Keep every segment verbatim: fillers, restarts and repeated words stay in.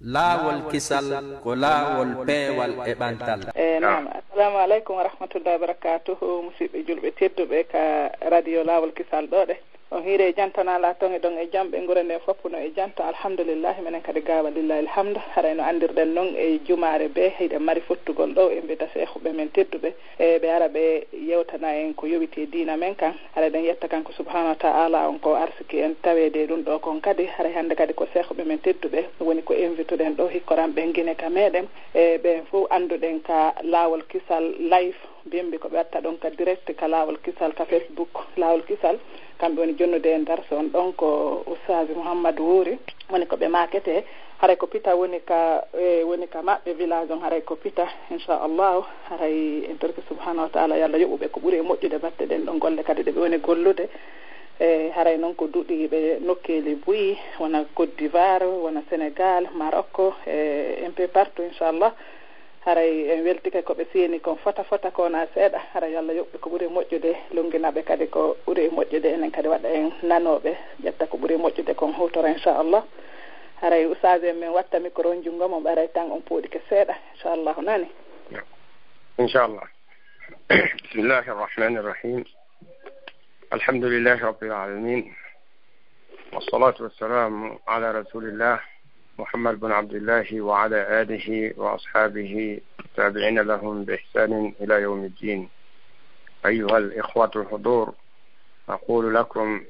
Laawol kisal ko laawol peewal e ɓantal. E naam. Assalamu aleykum wa rahmatullahi wa barakatuhu, musidɓe julɓe tedduɓe ka radio Laawol Kisal ɗo ɗe. On hiire e jam tan, alaa ton e ɗon e jam, ɓe ngure nden fof no e jam tan, alhamdulillahi, menen kadi gaawa lillahi alhamdu. Haray no anndirɗen non e jumaare be hiɗen mari fottugol ɗo, e mbita seehuɓe men tedduɓe, e ɓe ara ɓe yewtana en ko yowiti e diina men kan. Haray ɗen yetta kanko subhanahu wa ta'ala on ko arsiki en taweede e ɗum ɗo kon kadi. Haray hannde kadi ko seehuɓe men tedduɓe woni ko invituɗen ɗo, hikkoranɓe Gine ka meɗen, e ɓen fof annduɗen ka Laawol Kisal live. Bimbi ko ɓe watta ɗon ka direct ka Laawol Kisal ka Facebook Laawol Kisal. Kamɓe woni jonnude en darse on ɗon ko Oustaz Mouhammad Wuuri. Woni ko ɓe maakete. Haray ko pita woni ka, e, woni ka maɓɓe village on, haray ko pita, inchallahu. Haray en torki subhanahu wa ta'ala, yo Allah yoɓuɓe ko ɓuri e moƴƴude batte ɗen ɗon golle kadi ɗe ɓe woni gollude. E, haray non ko duɗiiɓe nokkeeli buy, wona Côte d'Ivoire, wona Sénégal, Maroc, e, un peu partout, inchallah. Haray en weltike ko ɓe seeni kon fota fota ko wona seeɗa. Haray yo Allah yoɓɓe ko ɓuri moƴƴude, lunngina ɓe kadi ko ɓuri moƴƴude, enen kadi waɗa en nanooɓe, ƴetta ko ɓuri moƴƴude kon huutora, inchallah. Haray Oustaz en men watta micro on junngo mum, ɓaray tan on pooɗike seeɗa, inchallah, nani? Inchallah. Bismillahi arrahmani arrahim. Alhamdulillahi rabbil alamin. والصلاة والسلام على رسول الله محمد بن عبد الله وعلى آله وأصحابه التابعين لهم بإحسان إلى يوم الدين. أيها الإخوة الحضور، أقول لكم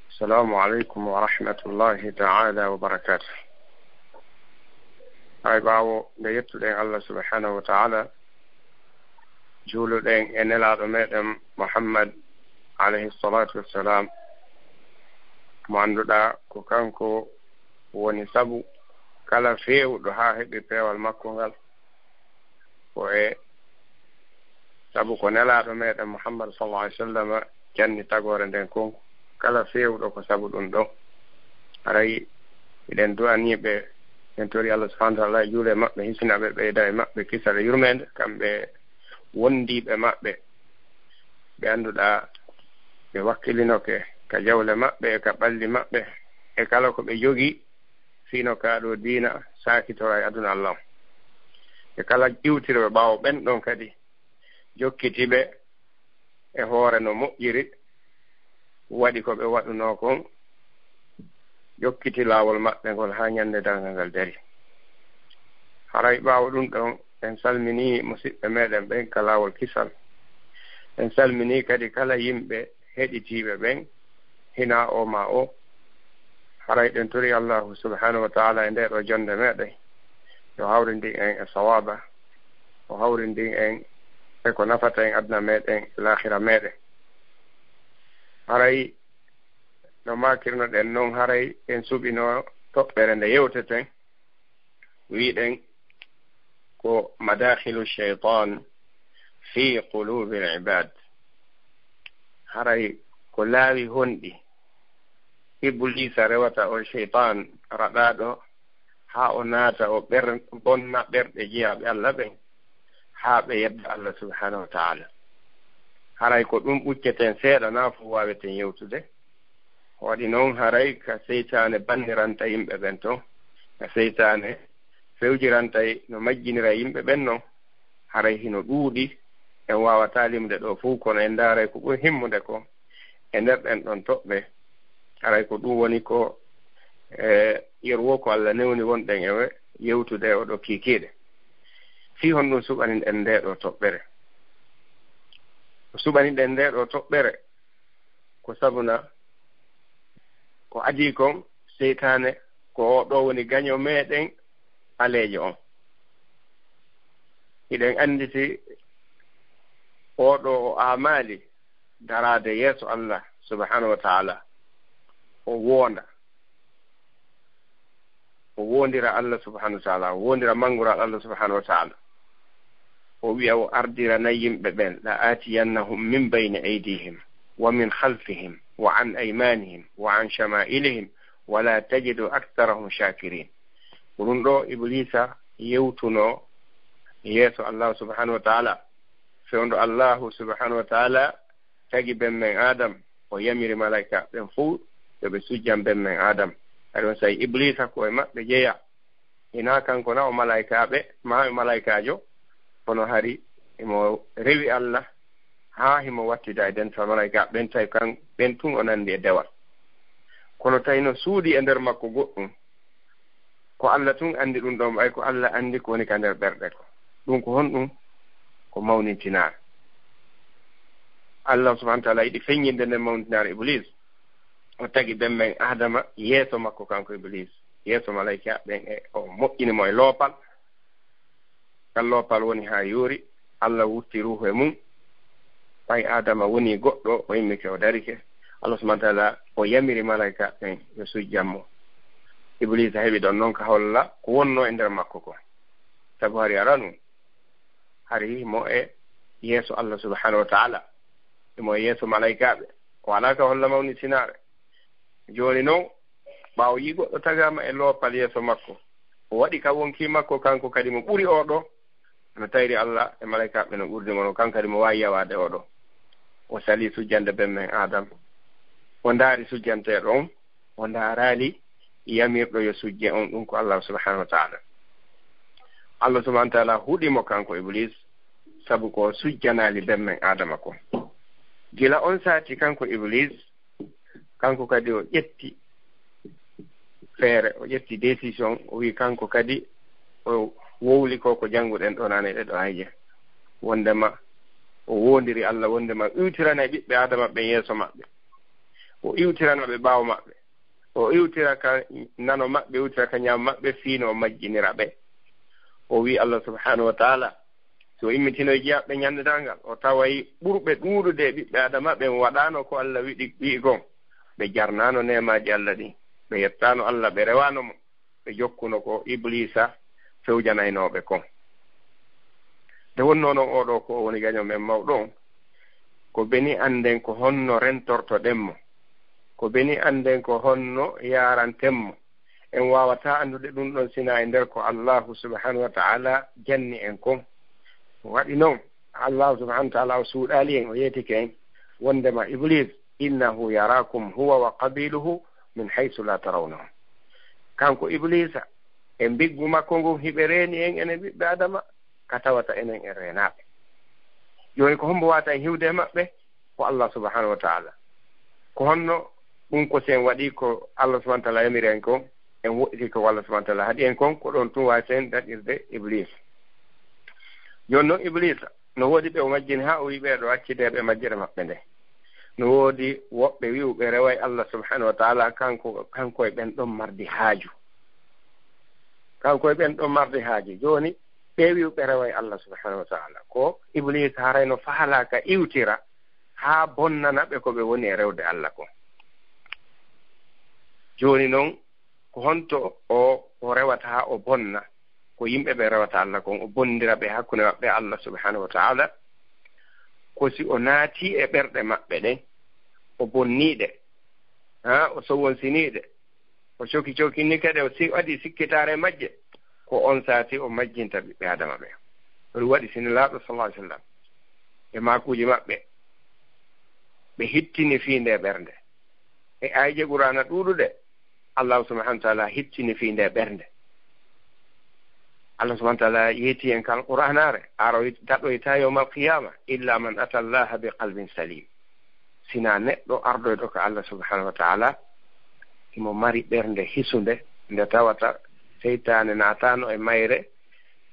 السلام عليكم ورحمة الله تعالى وبركاته. Ay ɓaawo nde yettuɗen Allah subhanahu wa ta'ala, juuluɗen e nelaaɗo meɗen Muhammad alayhi salatu wassalam, mo annduɗaa ko kanko woni sabu kala feewɗo haa heɓi peewal makko ngal. Ko e sabu ko nelaaɗo meɗen Muhammad sallallahu alayhi wasallam janni tagoore nden kon, kala feewɗo ko sabu ɗum ɗon. Haray hiɗen du'aniiɓe, en tori Allah subhanahu wa ta'ala juula e maɓɓe, hisina ɓe, ɓeyda e maɓɓe kisal e yurmeende, kamɓe wondiiɓe maɓɓe ɓe annduɗaa ɓe wakkilinoke ka jawle maɓɓe e ka ɓalli maɓɓe e kala ko ɓe jogii, fii no kaa ɗoo diina saakitora e aduna Allah on. E kala ƴiwtirooɓe ɓaawo ɓen ɗon kadi jokkiti ɓe e hoore no moƴƴiri, waɗi ko ɓe waɗunoo kon, jokkiti laawol maɓɓe ngol haa ñande darngal ngal dari. Haray ɓaawo ɗum ɗon, en salminii musiɓɓe meɗen ɓen ka laawol kisal. En salminii kadi kala yimɓe heɗitiiɓe ɓen, hinaa oo maa oo. Haray ɗen tori Allahu subhanahu wa ta'ala e ndee ɗoo jonnde meɗen, yo hawrindin en e sawaaba, o hawrindin en e ko nafata en aduna meɗen e laakhira meɗen. Haray no maakirnoɗen non, haray en suɓino toɓɓere nde yewteten, wiɗen ko madakhilu shaytan fi qulubil ibad. Haray ko laawi honɗi Ibliisa rewata on shaytan raɗaaɗo haa o naata o ɓer-, bonna ɓerɗe jeyaaɓe Allah ɓen, haa ɓe yedda Allah subhanahu wa ta'ala. Haray ko ɗum ɓucceten seeɗa, naa fof waaweten yewtude. Ko waɗi non, haray ka seytaane banniranta yimɓe ɓen ton, ka seytaane fewjiranta no majjinira yimɓe ɓen non, haray hino ɗuuɗi, en waawataa limde ɗoo fof, kono en ndaaray ko ɓuri himmude ko e nder ɗen ɗon toɓɓe. Haray ko ɗum woni ko, e, yeru wo ko Allah newni wonɗen e we yewtude e oɗo kiikiiɗe. Fii honɗum suɓaniɗen ndee ɗoo toɓɓere? Ko suɓaniɗen ndee ɗoo toɓɓere, ko sabuna ko adii kon, seytaane ko oo ɗoo woni gaño meɗen ɓaleejo on. Hiɗen annditi oo ɗoo o aamaali daraade yeeso Allah subhanahu wa ta'ala, o woonda, o woondira Allah subhanahu wa ta'ala, o woondira manngural Allah subhanahu wa ta'ala. O wi'a o ardiranay yimɓe ɓen, la aatiyannahum min bayni aydihim wa min khalfihim wa an aymanihim wa an shama'ilihim wa la tajidu aktharahum shakirin. Ko ɗum ɗoo Ibliisa yewtunoo yeeso Allah subhanahu wa ta'ala, fewndo Allah subhanahu wa ta'ala tagi ben men Adam, o yamiri malaika ɓen fow yo ɓe sujjan ben men Adam. Hari on saa'i Ibliisa ko e maɓɓe jeya. Hinaa kanko na o malaykaaɓe, maa o malaykaajo, kono hari himo rewi Allah, haa himo wattida e dental malaykaaɓe ɓen, tawi kan, ɓen tun o nanndi e dewal. Kono tawi no suuɗii e nder makko goɗɗum, ko Allah tun anndi ɗum ɗon, ɓay ko Allah anndi ko woni ka nder ɓerɗe ko. Ɗum ko honɗum? Ko mawnintinaare. Allah subhanahu wa ta'ala yiɗi feññinde nden mawnintinaare Iblis. O tagi bemmen Adama yeeso makko kanko Iblis, yeeso malaykaaɓe ɓen, e o moƴƴini mo e loopal. Kan loopal woni haa yoori, Allah wutti ruuhu e mum. Ɓay Adama woni goɗɗo, o immike, o darike. Allah subhanahu wa ta'ala o yamiri malaykaaɓe ɓen yo sujjan mo. Iblisa heɓi ɗon non ka holla ko wonno e nder makko ko. Sabu hari aranu, hari mo e yeeso Allah subhanahu wa ta'ala, mo e yeeso malaykaaɓe, o alaa ka holla mawni sinaare. Jooni non, ɓaawo yii goɗɗo tagaama e loopal yeeso makko, o waɗi ka wonkii makko, kanko kadi mo ɓuri oo ɗoo, no tawiri Allah e malaykaaɓe no ɓurdi mo, no kan kadi mo waawi yawaade oo ɗoo. O salii sujjande bemmen Adam. O ndaari sujjanteeɗo on, o ndaaraali yamirɗo yo sujje on, ɗum ko Allah subhanahu wa ta'ala. Allah subhanahu wa ta'ala huɗi mo kanko Iblis, sabu ko sujjanaali bemmen Adama ko. Gila on saati kanko Iblis, kanko kadi o ƴetti feere, o ƴetti décision, o wi kanko kadi o wowli ko, ko jannguɗen ɗo nane ɗe ɗo ayje. Wondema o wondiri Allah, wondema iwtiranay ɓiɓɓe Adama ɓen yeeso maɓɓe. O iwtirana ɓe ɓaawo maɓɓe. O iwtira ka nano maɓɓe, iwtira ka ñaamo maɓɓe, fii no o majjinira ɓe. O wi Allah subhanahu wa ta'ala, si o immitinoy jiyaaɓe ñande darngal, o taway ɓurɓe ɗuuɗude e ɓiɓɓe Adama ɓen waɗaano ko Allah wiɗi, wi'i kon. Ɓe jarnaano neemaaji Allah ɗin. Ɓe yettaano Allah, ɓe rewaano mo. Ɓe jokkuno ko Iblisa fewjanaynooɓe kon. Nde wonnoo non oo ɗoo ko o woni gaño men mawɗo on, ko beni annden ko honno rentortoɗen mo. Ko beni annden ko honno yaaranten mo. En waawataa anndude ɗum ɗon sinaa e nder ko Allahu subhanahu wa ta'ala janni en kon. Waɗi non, Allahu subhanahu wa ta'ala o suuɗaali en, o yeetike en, wondema Iblis, "Innahu yarakum huwa wa qabiluhu min haythu la tarawnahum." Kanko Iblisa, e mbiggu makko ngun, hiɓe reeni en enen ɓiɓɓe Adama, ka tawata enen en reenaaɓe. Jooni ko hombo waata en hiwde e maɓɓe? Ko Allah subhanahu wa ta'ala. Ko honno ɗum? Ko si en waɗi ko Allah subhanahu wa ta'ala yamiri en kon, en woɗɗiti ko Allah subhanahu wa ta'ala haɗi en kon, ko ɗon tun waaweten daɗirde Iblis. Jooni non Iblisa, no woodi ɓe o majjini haa o wi ɓee ɗoo accideeɓe majjere maɓɓe nde. No woodi woɓɓe wi'uɓe reway Allah subhanahu wa ta'ala, kanko, kanko e ɓen ɗon mardi haaju. Kanko e ɓen ɗon mardi haaju. Jooni, ɓe wi'uɓe reway Allah subhanahu wa ta'ala, ko Iblis haray no faalaa ka iwtira haa bonnana ɓe ko ɓe woni e rewde Allah kon. Jooni non, ko honto o, o rewata haa o bonna? Ko yimɓe ɓe rewata Allah kon, o bondira ɓe hakkunde maɓɓe Allah subhanahu wa ta'ala. Ko si o naati e ɓerɗe maɓɓe ɗen, o bonni ɗe, haa o sowonsini ɗe, o coki cokinni kadi, o si-, waɗi sikkitaare majje, ko on saati o majjinta ɓiɓɓe Adama ɓe. Ko ɗum waɗi si Nelaaɗo sallallahu alaihi wasallam e maakuuji maɓɓe, ɓe hittini fii nde ɓernde. E ayje Qur'aana ɗuuɗuɗe, Allah subhanahu wa ta'ala hittini fii nde ɓernde. Allah subhanahu wa ta'ala yeeti en kal Qur'aanaare, aroy-, daɗoyta yawmal qiyama, "Illa man ata Allaha bi qalbin salim." Sina neɗɗo ardoyɗo ka Allah subhanahu wa ta'ala, himo mari ɓernde hisunde, nde tawata seytaane naataano e mayre,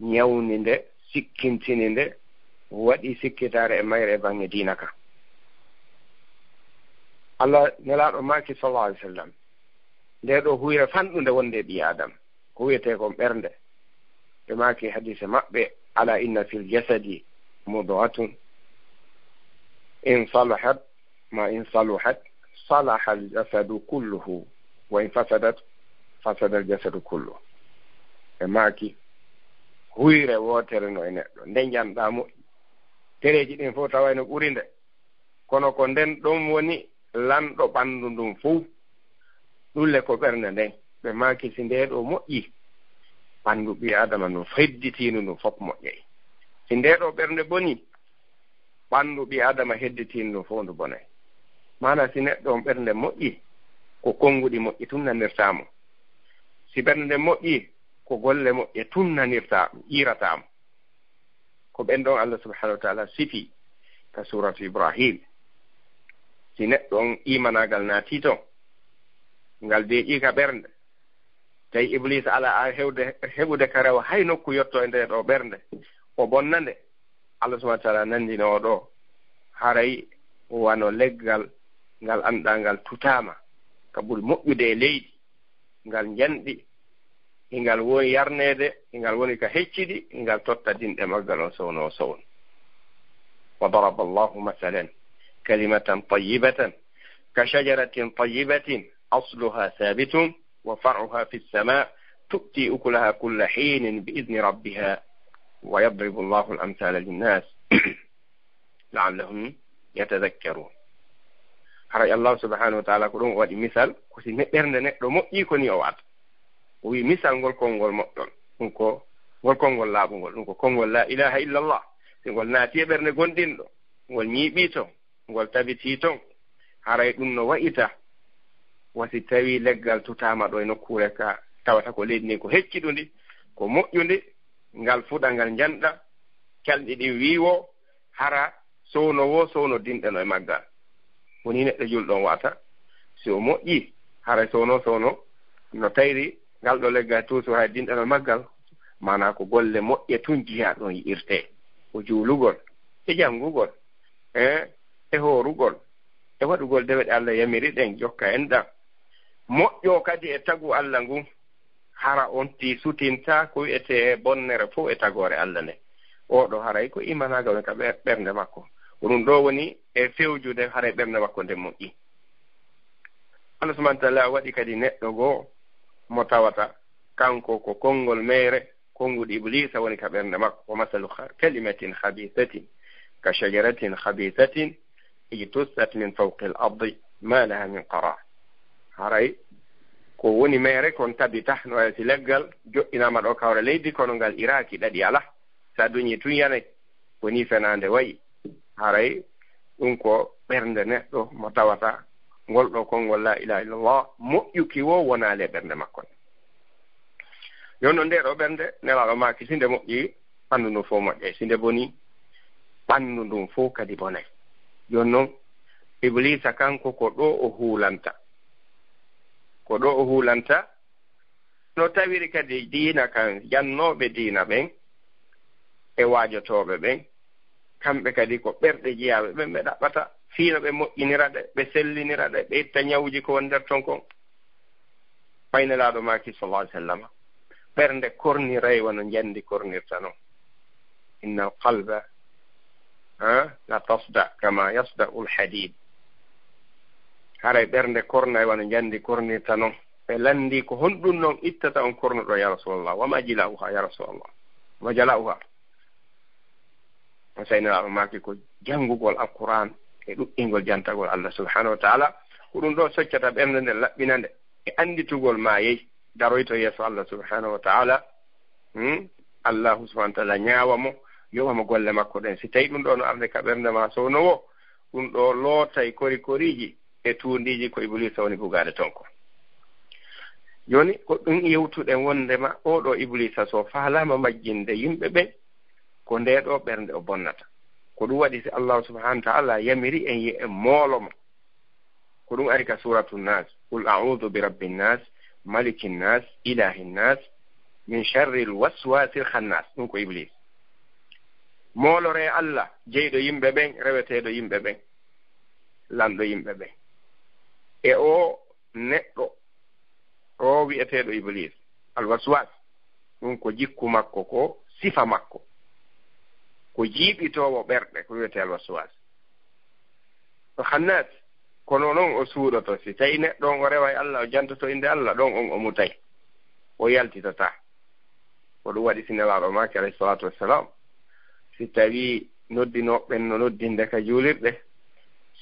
ñawni nde, sikkintini nde, waɗi sikkitaare e mayre e baŋŋe diina ka. Allah Nelaaɗo maaki sallallahu alaihi wasallam, nde ɗo huyre fanɗunde wonde e ɓii Adam, ko wiyetee kon ɓernde. Ɓe maaki hadiise maɓɓe, "Ala inna fil jasadi mudghatun, in salahat, ma in saluhat, salaha al jasadu kulluhu, wa in fasadat, fasada al jasadu kulluhu." Ɓe maaki, huyre wootere no e neɗɗo. Nde njanɗaa moƴƴi, dereeji ɗin fof taway no ɓuri nde. Kono ko nden ɗon woni lanɗo ɓanndu ndun fow. Ɗun le ko ɓernde nden. Ɓe maaki, si ndee ɗoo moƴƴi, ɓanndu ɓii Adama ndun, hedditiindu ndun fof moƴƴay. Si ndee ɗoo ɓernde boni, ɓanndu ɓii Adama hedditiindu ndun fof ndu bonay. Maanaa, si neɗɗo on ɓernde moƴƴi, ko konnguɗi moƴƴi tun nanirtaa mo. Si ɓernde nden moƴƴi, ko golle moƴƴe tun nanirta, yiirata mo. Ko ɓen ɗon Allah subhanahu wa ta'ala sifi ka suratu Ibrahim. Si neɗɗo on imanaagal naatii ton, ngal deeƴii ka ɓernde, tawi Ibliisa alaa a hewde, heɓude ka rewa hay nokku yotto e nde ɗo ɓernde, o bonna nde, Allah subhanahu wa ta'ala nanndino o ɗo, haray wano leggal ngal anndaa ngal tutaama ka ɓuri moƴƴude e leydi, ngal njanɗi, hingal woni yarneede, hingal woni ka hecciɗi, hingal totta dinɗe maggal on sowno sowno. وضرب الله مثلا كلمة طيبة كشجرة طيبة أصلها ثابت وفرعها في السماء تؤتي أكلها كل حين بإذن ربها ويضرب الله الأمثال للناس لعلهم يتذكرون. Haray Allah subhanahu wa ta'ala ko ɗum o waɗi misal, ko si ne-, ɓernde neɗɗo moƴƴi ko ni o waɗata. O wi misal ngol konngol moƴƴol, ɗum ko ngol konngol laaɓungol, ɗum ko konngol la ilaha illallah. Si ngol naati e ɓernde gonɗinɗo, ngol ñiiɓii ton, ngol tabitii ton, haray ɗum no wa'ita wa si tawi leggal tutaama ɗo e nokkuure ka tawata ko leydi ndin ko hecciɗundi, ko moƴƴundi, ngal fuɗa, ngal njanɗa, calɗi ɗin wiiwo, hara sowno wo sowno dinɗeno e maggal. Woni neɗɗo julɗo on wa'ata, si o moƴƴi, haray sowno sowno no tayri ngal ɗo leggal tuusu hay dinɗeno e maggal, maanaa ko golle moƴƴe tun jiyaa ɗon yi'irtee, ko juulugol, e janngugol, e, e hoorugol, e waɗugol dewe ɗe Allah yamiri ɗen, jokka en ɗan. Moƴƴo kadi e tagu Allah ngun, hara on tii sutinta ko wi'etee bonnere fow e tagoore Allah nde. Oo ɗo haray ko imanaagal woni ka ɓe-, ɓernde makko. Ko ɗum ɗo woni e fewjude haray ɓernde makko nden moƴƴi. Allah subhanahu wa ta'ala waɗi kadi neɗɗo goo mo tawata kanko ko konngol meere, konnguɗi Ibliisa woni ka ɓernde makko. ومثل خ-، كلمة خبيثة كشجرة خبيثة اجتثت من فوق الأرض ما لها من قرار. Haray ko woni meere kon tabita, no wayi si leggal joɗɗinaama ɗo kawre leydi, kono ngal iraaki, ɗaɗi alaa. Sa duñi tun yanay, woni fenaande wayi. Haray ɗum ko ɓernde neɗɗo mo tawata ngol ɗo konngol la ilaha illallah, moƴƴuki wo wonaali e ɓernde makko nde. Jooni non, nde ɗo ɓernde, Nelaaɗo maaki, si nde moƴƴi, ɓanndu ndun fow moƴƴay, si nde boni, ɓanndu ndun fow kadi bonay. Jooni non, Ibliisa kanko ko ɗo o huulanta. Ko ɗo o huulanta, no tawiri kadi diina kan, jannooɓe diina ɓen e waajotooɓe ɓen, kamɓe kadi ko ɓerɗe jiyaaɓe ɓen ɓe ɗaɓɓata, fii no ɓe moƴƴinira ɗe, ɓe sellinira ɗe, ɓe itta ñawuji ko woni nder ton kon. Fay Nelaaɗo maaki, sallallahu alaihi wasallam, ɓernde korniray wano njandi kornirta non. Innal qalba, ha, la tasda kama yasda ul hadid. Haray ɓernde kornay wano njandi kornirta non. Ɓe lanndi, ko honɗum non ittata on kornuɗo, ya Rasulallah? Wama jila'uha, ya Rasulallah? Wama jala'uha? On Nelaaɗo maaki ko janngugol Alqur'an e ɗuɗɗingol jantagol Allah subhanahu wa ta'ala. Ko ɗum ɗo soccata ɓernde nden, laɓɓina nde e annditugol maayey, daroyto yeeso Allah subhanahu wa ta'ala. Hmm? Allahu subhanahu wa ta'ala ñaawa mo, yoɓa mo golle makko ɗen. Si tawi ɗum ɗo no arde ka ɓernde ma sowno wo, ɗum ɗo lootay kori koriiji e tuundiiji ko Ibliisa woni bugaade ton ko. Jooni, ko ɗum yewtuɗen wondema oo ɗo Ibliisa so faalaama majjinde yimɓe ɓen, ko ndee ɗo ɓernde o bonnata. Ko ɗum waɗi si Allahu subhanahu wa ta'ala yamiri en, yo en moolo mo. Ko ɗum ari ka Suratu Nas, "Qul a'udhu bi rabbin nas, malikin nas, ilahin nas, min sharril waswasil khannas." Ɗum ko Iblis. Mooloree Allah, jeyɗo yimɓe ɓen, reweteeɗo yimɓe ɓen, lanɗo yimɓe ɓen. E o neɗɗo, o wi'eteeɗo Iblis, al-waswas, ɗum ko jikku makko, ko sifa makko. Ko jiiɓitoowo ɓerɗe, ko wi'etee al-waswas. O khannas, kono noon o suuɗoto. Si tawi neɗɗo on o reway Allah, o jantoto innde Allah, ɗon on o mutay. O yaltitotaa. Ko ɗum waɗi si Nelaaɗo maaki, alayhi salatu wassalam, si tawi noddinooɓe ɓen no noddinde ka juulirɗe,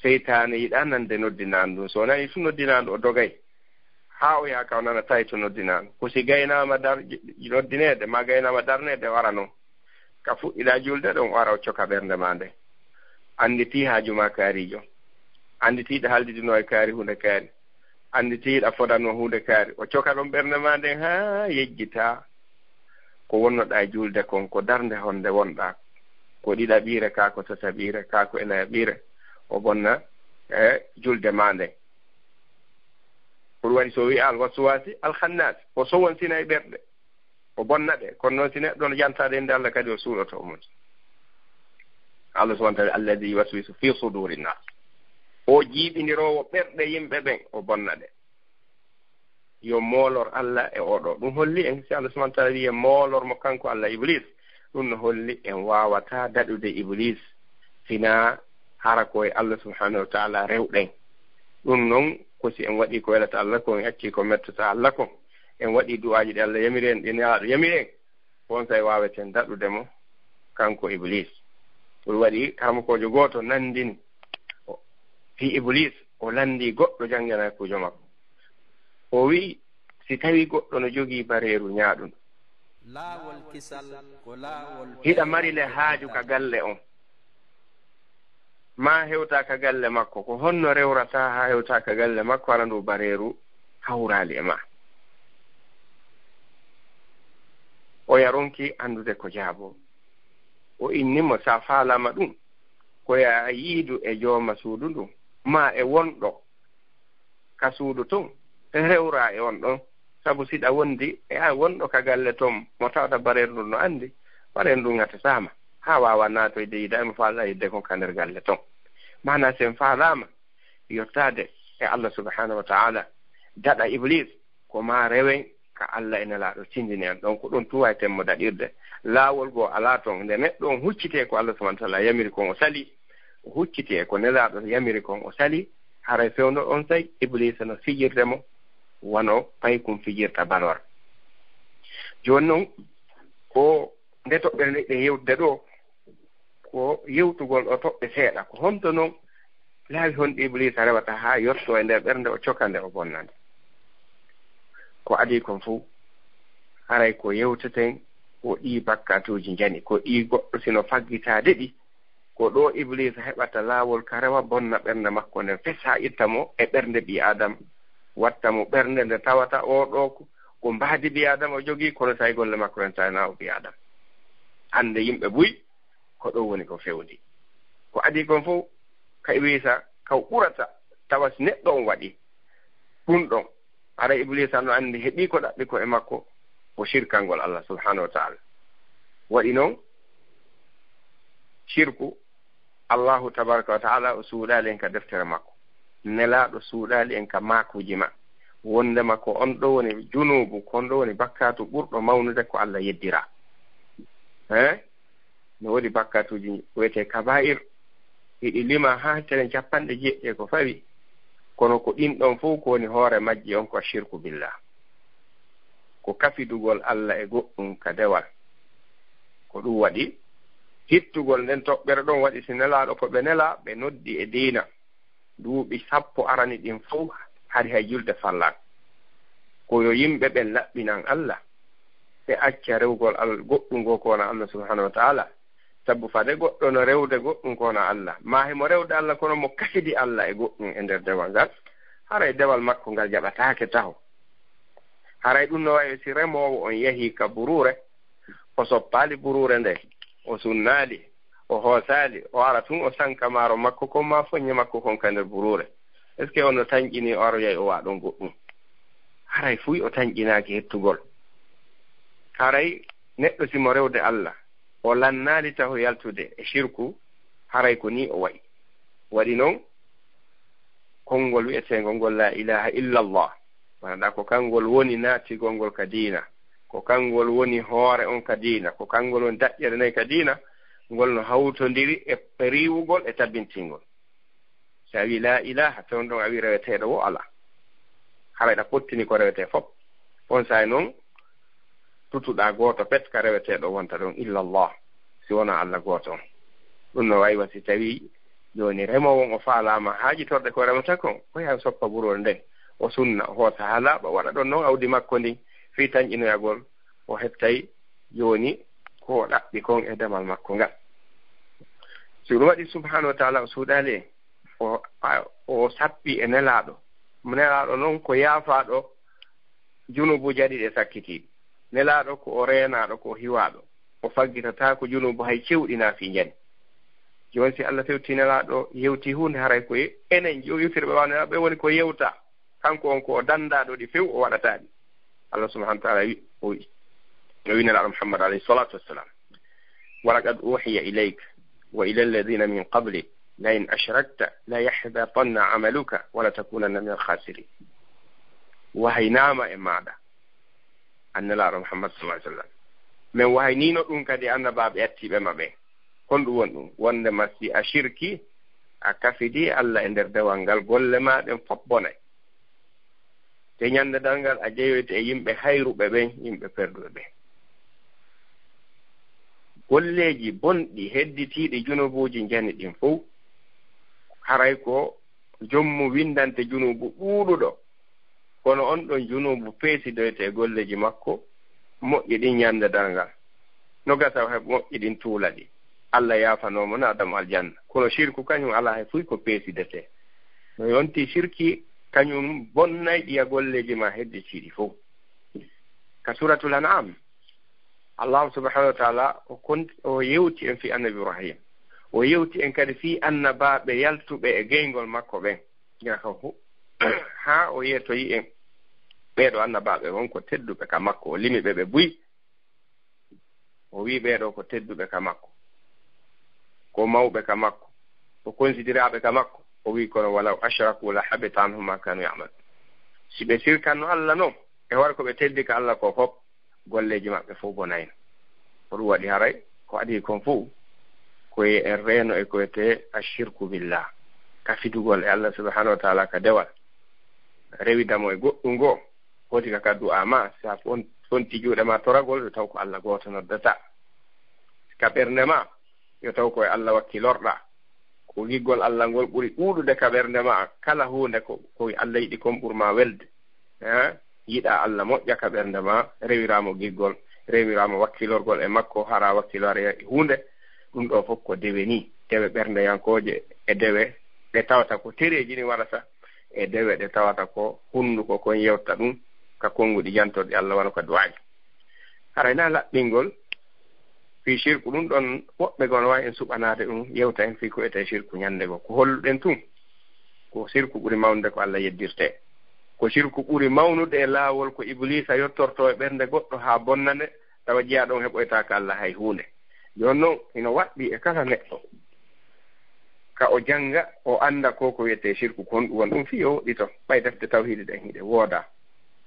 seytaane yiɗaa nande noddinaandu ndun. So o nani tun noddinaandu, o dogay. Haa o yaha ka o nana tawi to noddinaandu. Ko si gaynaama dar-, noddineede, maa gaynaama darneede, o ara non. Ka fuɗɗiɗaa juulde ɗon, o ara o coka ɓernde maa nden. Annditi haaju maa kaariijo. Annditi hiɗa haaldidinoo e kaari huunde kaari. Annditi hiɗa fodanoo huunde kaari. O coka ɗon ɓernde maa nden haa yejjita. ko wonnoɗaa e julde kon, ko darnde honde wonɗaa, ko ɗiɗaɓiire kaa, ko tataɓiire kaa, ko e nayaɓiire, o bonna e julde maa nden. Ko ɗum waɗi so o wi'i al waswasi al khannas, o sowonsina e ɓerɗe, o bonna ɗe. Kono noon si neɗɗo no yantaade innde Allah kadi o suuɗoto o mun. Allah subhanahu wa ta'ala, alladhi yuwaswisu fi suduri nas, o jiiɓindiroowo ɓerɗe yimɓe ɓen, o bonna ɗe. Yo moolor Allah e oɗo. Ɗum holli en, si Allah subhanahu wa ta'ala wi'i en moolor mo kanko Allah Iblis, ɗum no holli en waawataa daɗude Iblis, sinaa hara ko e Allah subhanahu wa ta'ala rewɗen. Ɗum noon, ko si en waɗi ko welata Allah kon, en acci ko mettata Allah kon, en waɗi du'aaji ɗi Allah yamiri en, ɗi Nelaaɗo yamiri en, ko on saa'i waaweten daɗude mo, kanko Iblis. Ɗum waɗi karamokoojo gooto nanndini o, fii Iblis, o lanndii goɗɗo jannginaykuujo makko. O wi'i, si tawii goɗɗo no jogii bareeru ñaaɗundu, laawol kisal ko laawol hiɗa mari le haaju ka galle on, maa hewta ka galle makko, ko honno rewrata haa hewta ka galle makko, hara ndu bareeru hawraali e maa? O yaronki anndude ko jaabo. O inni mo, sa faalaama ɗum, ko ya yiidu e jooma suudu ndu, maa e wonɗo ka suudu tun, rewra e on ɗon. Sabu siɗa wondi e a wonɗo ka galle ton, mo tawata bareeru ndun no anndi, bareeru ndun ŋatataama, haa waawa naatoyde yiida e mo faalɗa yiide kon ka nder galle ton. Maanaa, si en faalaama yottaade e Allah subhanahu wa ta'ala, daɗa Iblis, ko maa rewen ka Allah e Nelaaɗo tindini en. Ɗon ko ɗon tuwayten mo daɗirde. Laawol goo alaa ton. Nde neɗɗo on huccitee ko Allah subhanahu wa ta'ala yamiri kon o sali, o huccitee ko Nelaaɗo yamiri kon o sali, haray fewndo on saa'i Ibliisa no fijirde mo wano paykun fijirta balor. Jooni non, ko nde toɓɓere nde ɗen yewtude ɗoo, ko yewtugol ɗoo toɓɓe seeɗa. Ko honto non, laawi honɗi Ibliisa rewata haa yottoo e nder ɓernde, o coka nde, o bonna nde? Ko adii kon fow, haray ko yewteten ko ɗii bakkaatuuji njani, ko ɗii goɗɗo si no faggitaade ɗi, ko ɗoo Ibliisa heɓata laawol ka rewa bonna ɓernde makko nden fes haa itta mo e ɓernde ɓii Aadama, watta mo ɓernde nde tawata oo ɗoo ko, ko mbaadi ɓii Aadama o jogii, kono tawi golle makko ɗen tawi na o ɓii Aadama. Hannde yimɓe buy, ko ɗoo woni ko fewndi. Ko adii kon fow, ka Ibliisa, ka ɓurata tawa si neɗɗo on waɗi ɗum ɗon, hara Ibliisa no anndi heɓii ko ɗaɓɓi ko e makko, ko shirkangol Allah subhanahu wa ta'ala. Waɗi non, shirku, Allahu tabaraka wa ta'ala o suuɗaali en ka deftere makko. Nelaaɗo suuɗaali en ka maakuuji ma. Wondema ko on ɗoo woni junuubu, ko on ɗoo woni bakkaatu ɓurɗo mawnude ko Allah yeddiraa. He? No woodi bakkaatuuji wiyetee kabaa'ir. Hiɗi lima haa telen capanɗe jeeɗiɗi e ko fawi. Kono ko ɗin ɗon fow ko woni hoore majji on ko shirku billah. Ko kafidugol Allah e goɗɗum ka dewal. Ko ɗum waɗi hittugol nden toɓɓere ɗon waɗi si Nelaaɗo ko ɓe nelaa, ɓe noddi e diina. Duuɓi sappo arani ɗin fow hari hay julde fallaaka. Ko yo yimɓe ɓen laɓɓinan Allah, ɓe acca rewgol al-, goɗɗum goo ko wona Allah subhanahu wa ta'ala. Sabu fade goɗɗo no rewde goɗɗum ko wona Allah. Maa himo rewde Allah kono mo kafidi Allah e goɗɗum e nder dewal ngal. Haray dewal makko ngal jaɓataake taho. Haray ɗum no wayi si remoowo on yahii ka buruure, o soppaali buruure nde, o sunnaali, o hoosaali, o ara tun o sanka maaro makko kon maa foññe makko kon ka nder buruure. Est-ce que on no tanƴinii o aroyay o waɗa ɗon goɗɗum? Haray fuy o tanƴinaaki hettugol. Haray neɗɗo si mo rewde Allah, o lannaali taho yaltude e shirku, haray ko nii o wayi. Waɗi non, konngol wi'eteengol ngol laa ilaaha illa Allah, maanaam ko kanngol woni naatigol ngol ka diina, ko kanngol woni hoore on ka diina, ko kanngol woni daƴƴere nayi ka diina, ngol no hawtondiri e riiwugol e tabintingol. Si a wii laa ilaaha, ton ɗon a wii reweteeɗo wo alaa. Haray ɗa pottini ko rewetee fof. On saa'i non, tutuɗaa gooto pet ka reweteeɗo wonta ɗon illa Allah, si wonaa Allah gooto on. Ɗum no wayi wa si tawii jooni remoowo on o faalaama haajitorde ko remata kon, o yaha soppa buroore nden, o sunna, o hoosa haa laaɓa, waɗa ɗon non awdi makko ndin fii tanƴinoyagol, o heɓtay jooni ko o ɗaɓɓi kon e demal makko ngal. Si ɗum waɗi subhaanahu wa ta'aala o suuɗaali en, o, a, o sappi e Nelaaɗo. Nelaaɗo non ko yaafaaɗo junuubuuji ɗiɗi e sakkitiiɗi. Nelaaɗo ko o reenaaɗo, ko o hiwaaɗo. O faggitataako junuubu hay cewɗi naa fii njani. Jooni si Allah fewti Nelaaɗo yewti huunde, haray ko enen yo-, yewtirɓe ɓaawo Nelaaɗo ɓe woni ko yewta. Kanko on ko o danndaaɗo ɗi few, o waɗataa ɗi. Allah subhanahu wa ta'ala wi-, o wi-, o wi Nelaaɗo Muhammad alayhi salatu wassalam: "Wa laqad uhiya ilayka wa ila alladhina min qablik la in ashrakta la yahbatanna amaluka wa la takunanna min al-khasirin." Wahaynaama e maaɗa, an Nelaaɗo Muhammad sallallahu alaihi wasallam. Men wahaynino ɗum kadi e annabaaɓe attiiɓe ma ɓen. Honɗum woni ɗum? Wonndema si a shirki, a kafidi Allah e nder dewal ngal, golle ma ɗen fof bonay. Te ñande darngal a jeyoyte e yimɓe hayruɓe ɓen, yimɓe perduɓe ɓen. Golleeji bonɗi hedditiiɗi junubuuji njani ɗin fof, haray ko jommu winndante junubu ɗuuɗuɗo. Kono on ɗon junubu peesidoyte e golleeji makko moƴƴi ɗin ñande darngal. No gasa o heɓa moƴƴi ɗin tuula ɗi. Allah yaafanoo mo, naada mo aljanna. Kono shirku kañum alaa hay fuy ko peesidetee. No yonti shirki kañum bonnay ɗiya golleeji ma hedditiiɗi fof. Ka Suratul An'am, Allah subhanahu wa ta'ala o kon-, o yewti en fii Annabi Ibrahim. O yewti en kadi fii annabaaɓe yaltuɓe e geyngol makko ɓen. Yaa ka hu-, haa o yeetoyi en ɓee ɗoo annabaaɓe won ko tedduɓe ka makko, o limi ɓe ɓe buy. O wi'i ɓee ɗoo ko tedduɓe ka makko, ko mawɓe ka makko, ko konsidiraaɓe ka makko. O wi'i, "Kono walaw ashraku la habita anhum ma kanu ya'malun." Si ɓe sirkanno Allah non, e hoore ko ɓe teddi ka Allah ko fof, golleeji maɓɓe fof bonayno. Ko ɗum waɗi haray ko adii kon fof, ko en reeno e ko wiyetee ashirku billah, kafidugol e Allah subhanahu wa ta'ala ka dewal, rewida mo e goɗɗum goo, foti ka ka du'a ma, si a fon-, fonti juuɗe ma toragol, yo taw ko Allah gooto noddataa. Ka ɓernde ma, yo taw ko e Allah wakkilorɗaa. Ko giggol Allah ngol ɓuri ɗuuɗude ka ɓernde ma. Kala huunde ko, ko Allah yiɗi kon ɓuri ma welde. Eh? Yiɗa Allah moƴƴa ka ɓernde ma, rewiraa mo giggol, rewiraa mo wakkilorgol e makko, hara wakkilare e huunde. Ɗum ɗoo fof ko dewe nii, dewe ɓerndeyankooje e dewe ɗe tawata ko tereeji ni waɗata, e dewe ɗe tawata ko hunnduko kon yewta ɗum ka konnguɗi jantorɗi Allah wano ka du'aaji. Haray na laɓɓingol fii shirku ɗum ɗon, woɓɓe goo no waawi en suɓanaade ɗum, yewta en fii ko wiyetee shirku ñande goo. Ko holluɗen tun? Ko shirku ɓuri mawnude ko Allah yeddirtee. Ko shirku ɓuri mawnude e laawol ko Ibliisa yottortoo e ɓernde goɗɗo haa bonna nde, tawa jiyaaɗo on heɓoytaaka Allah hay huunde. Jooni non, hino waɗɗii e kala neɗɗo ka o jannga, o annda ko ko wiyetee shirku, ko honɗum woni ɗum, fii yo woɗɗito. Ɓay defte tawhiidi ɗen hiɗe wooda.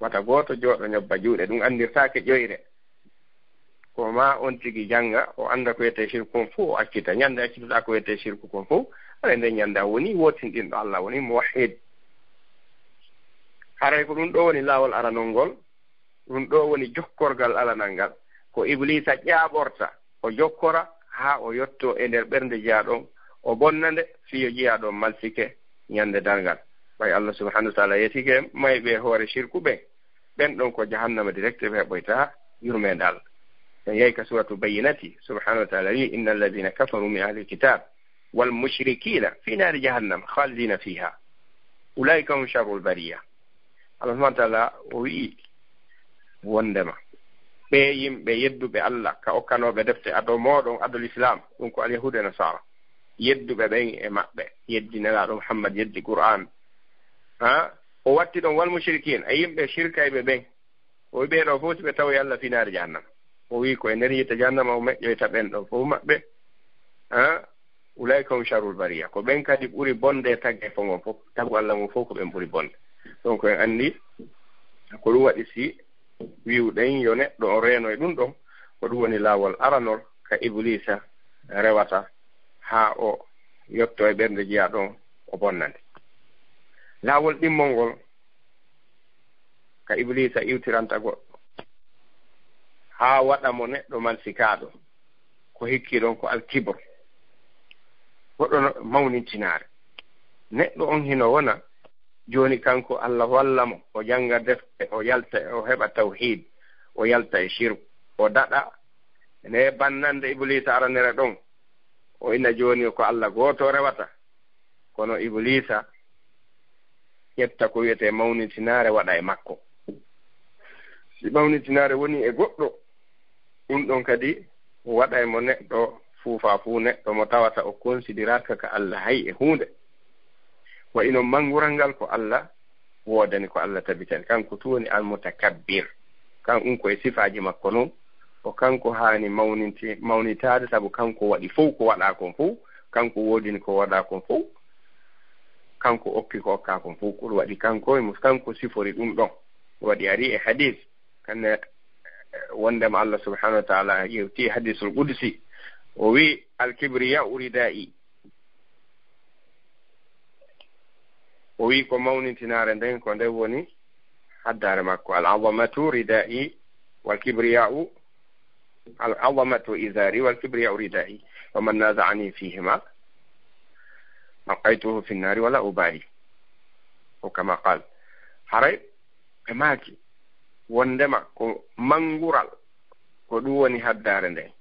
Wata gooto jooɗo ñobba juuɗe, ɗum anndirtaake ƴoyre. Ko ma on tigi jannga, o annda ko wiyetee shirku kon fof, o accita. Ñande accituɗaa ko wiyetee shirku kon fof, haray nden ñande a woni wootinɗinɗo Allah, woni muwahhid. Haray ko ɗum ɗoo woni laawol aranol ngol, ɗum ɗoo woni jokkorgal aranal ngal. Ko Ibliisa ƴaaɓorta, o jokkora haa o yottoo e nder ɓernde jiyaaɗo on, o bonna nde, fii yo jiyaaɗo on malsike ñande darngal. Ɓay Allah subhanahu wa ta'ala yeetike mayɓe e hoore shirku ɓen, ɓen ɗon ko jahannama direct, ɓe heɓoytaa yurmeende Allah. En yahi ka Suratu Bayyinati, subhanahu wa ta'ala wi'i: "Inna alladhina kafaru min ahli alkitab wal mushrikina fi nari jahannam khalidina fiha ulaika hum sharrul bariya." Allah subhanahu wa ta'ala o wi'i wondema ɓee yimɓe yedduɓe Allah ka okkanooɓe defte ado mooɗon, ado Lislaam, ɗum ko Alyahuudu e Nasaara, yedduɓe ɓen e maɓɓe, yeddi Nelaaɗo Muhammad, yeddi Qur'aan, ha, o watti ɗon wal mushrikiin, e yimɓe shirkayɓe ɓen. O wi'i ɓee ɗoo fof si ɓe tawoyi Allah fi naari jahannama. O wi'i ko e nder yiite jahannama o meƴƴoyta ɓen ɗoo fof maɓɓe. Ha? Ulaika hum sharrul bariya. Ko ɓen kadi ɓuri bonde e tageefo ngon fof. Tagu Allah ngon fof ko ɓen ɓuri bonde. Donc en anndi ko ɗum waɗi si wi'uɗen yo neɗɗo o reeno e ɗum ɗon, ko ɗum woni laawol aranol ka Ibliisa rewata haa o yotto e ɓernde jiyaaɗo on, o bonna nde. Laawol ɗimmol ngol ka Ibliisa iwtiranta goɗɗo haa waɗa mo neɗɗo malsikaaɗo, ko hikki ɗon ko alkibr. Goɗɗo no mawnintinaare. Neɗɗo on hino wona jooni kanko Allah walla mo, o jannga defte, o yalta, o heɓa tawhiid, o yalta e shirku, o daɗa nde bannande Ibliisa aranere ɗon. O ina jooni ko Allah gooto rewata, kono Ibliisa ƴetta ko wiyetee mawnintinaare waɗa e makko. Si mawnintinaare woni e goɗɗo, ɗum ɗon kadi waɗay mo neɗɗo fuufa fuu, neɗɗo mo tawata o konsidiraaka ka Allah hay e huunde. Wa ino manngural ngal ko Allah woodani, ko Allah tabitani. Kanko tun woni almutakabbir. Kan ɗum ko e sifaaji makko non. Ko kanko haani mawninti-, mawnitaade, sabu kanko waɗi fow ko waɗaa kon fow, kanko woodini ko waɗaa kon fow, kanko okki ko okkaa kon fow. Ko ɗum waɗi kanko, e mo kanko sifori ɗum ɗon. Waɗi ari e hadis, kanne, eh, wondema Allah subhanahu wa ta'ala yewti hadisul qudsi. O wi, "Al-kibriya'u ridai." O wi ko mawnintinaare nden, ko nden woni haddaare makko. "Al-azamatu ridai, wal kibriya'u, al-azamatu izari, wal kibriya'u ridai. Wa man naza'ani fihima, alqaituhu fi nnari wala ubali." O kama qal. Haray ɓe maaki wondema ko manngural, ko ɗum woni haddaare nden.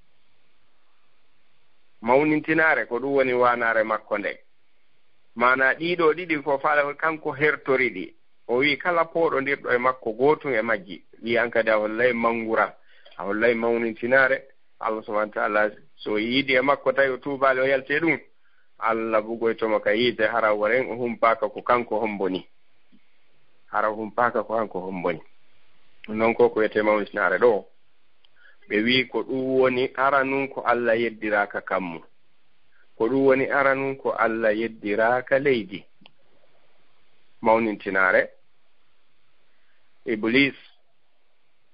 Mawnintinaare, ko ɗum woni waanaare makko nden. Maanaa ɗiɗo ɗiɗi ko faala kanko hertori ɗi. O wi kala pooɗondirɗo e makko gootun e majji, wi an kadi a hollay manngural, a hollay mawnintinaare. Allah subhanahu wa ta'ala, so o yiidi e makko tawi o tuubaali, o yalti e ɗum, Allah bugoyto mo ka yiite, hara waren o humpaaka ko kanko hombo ni. Hara o humpaaka ko kanko hombo ni. Non ko ko wiyetee mawnitinaare ɗo. Ɓe wi ko ɗum woni aranun ko Allah yeddiraaka kammu. Ko ɗum woni aranun ko Allah yeddiraaka leydi. Mawnintinaare. Iblis,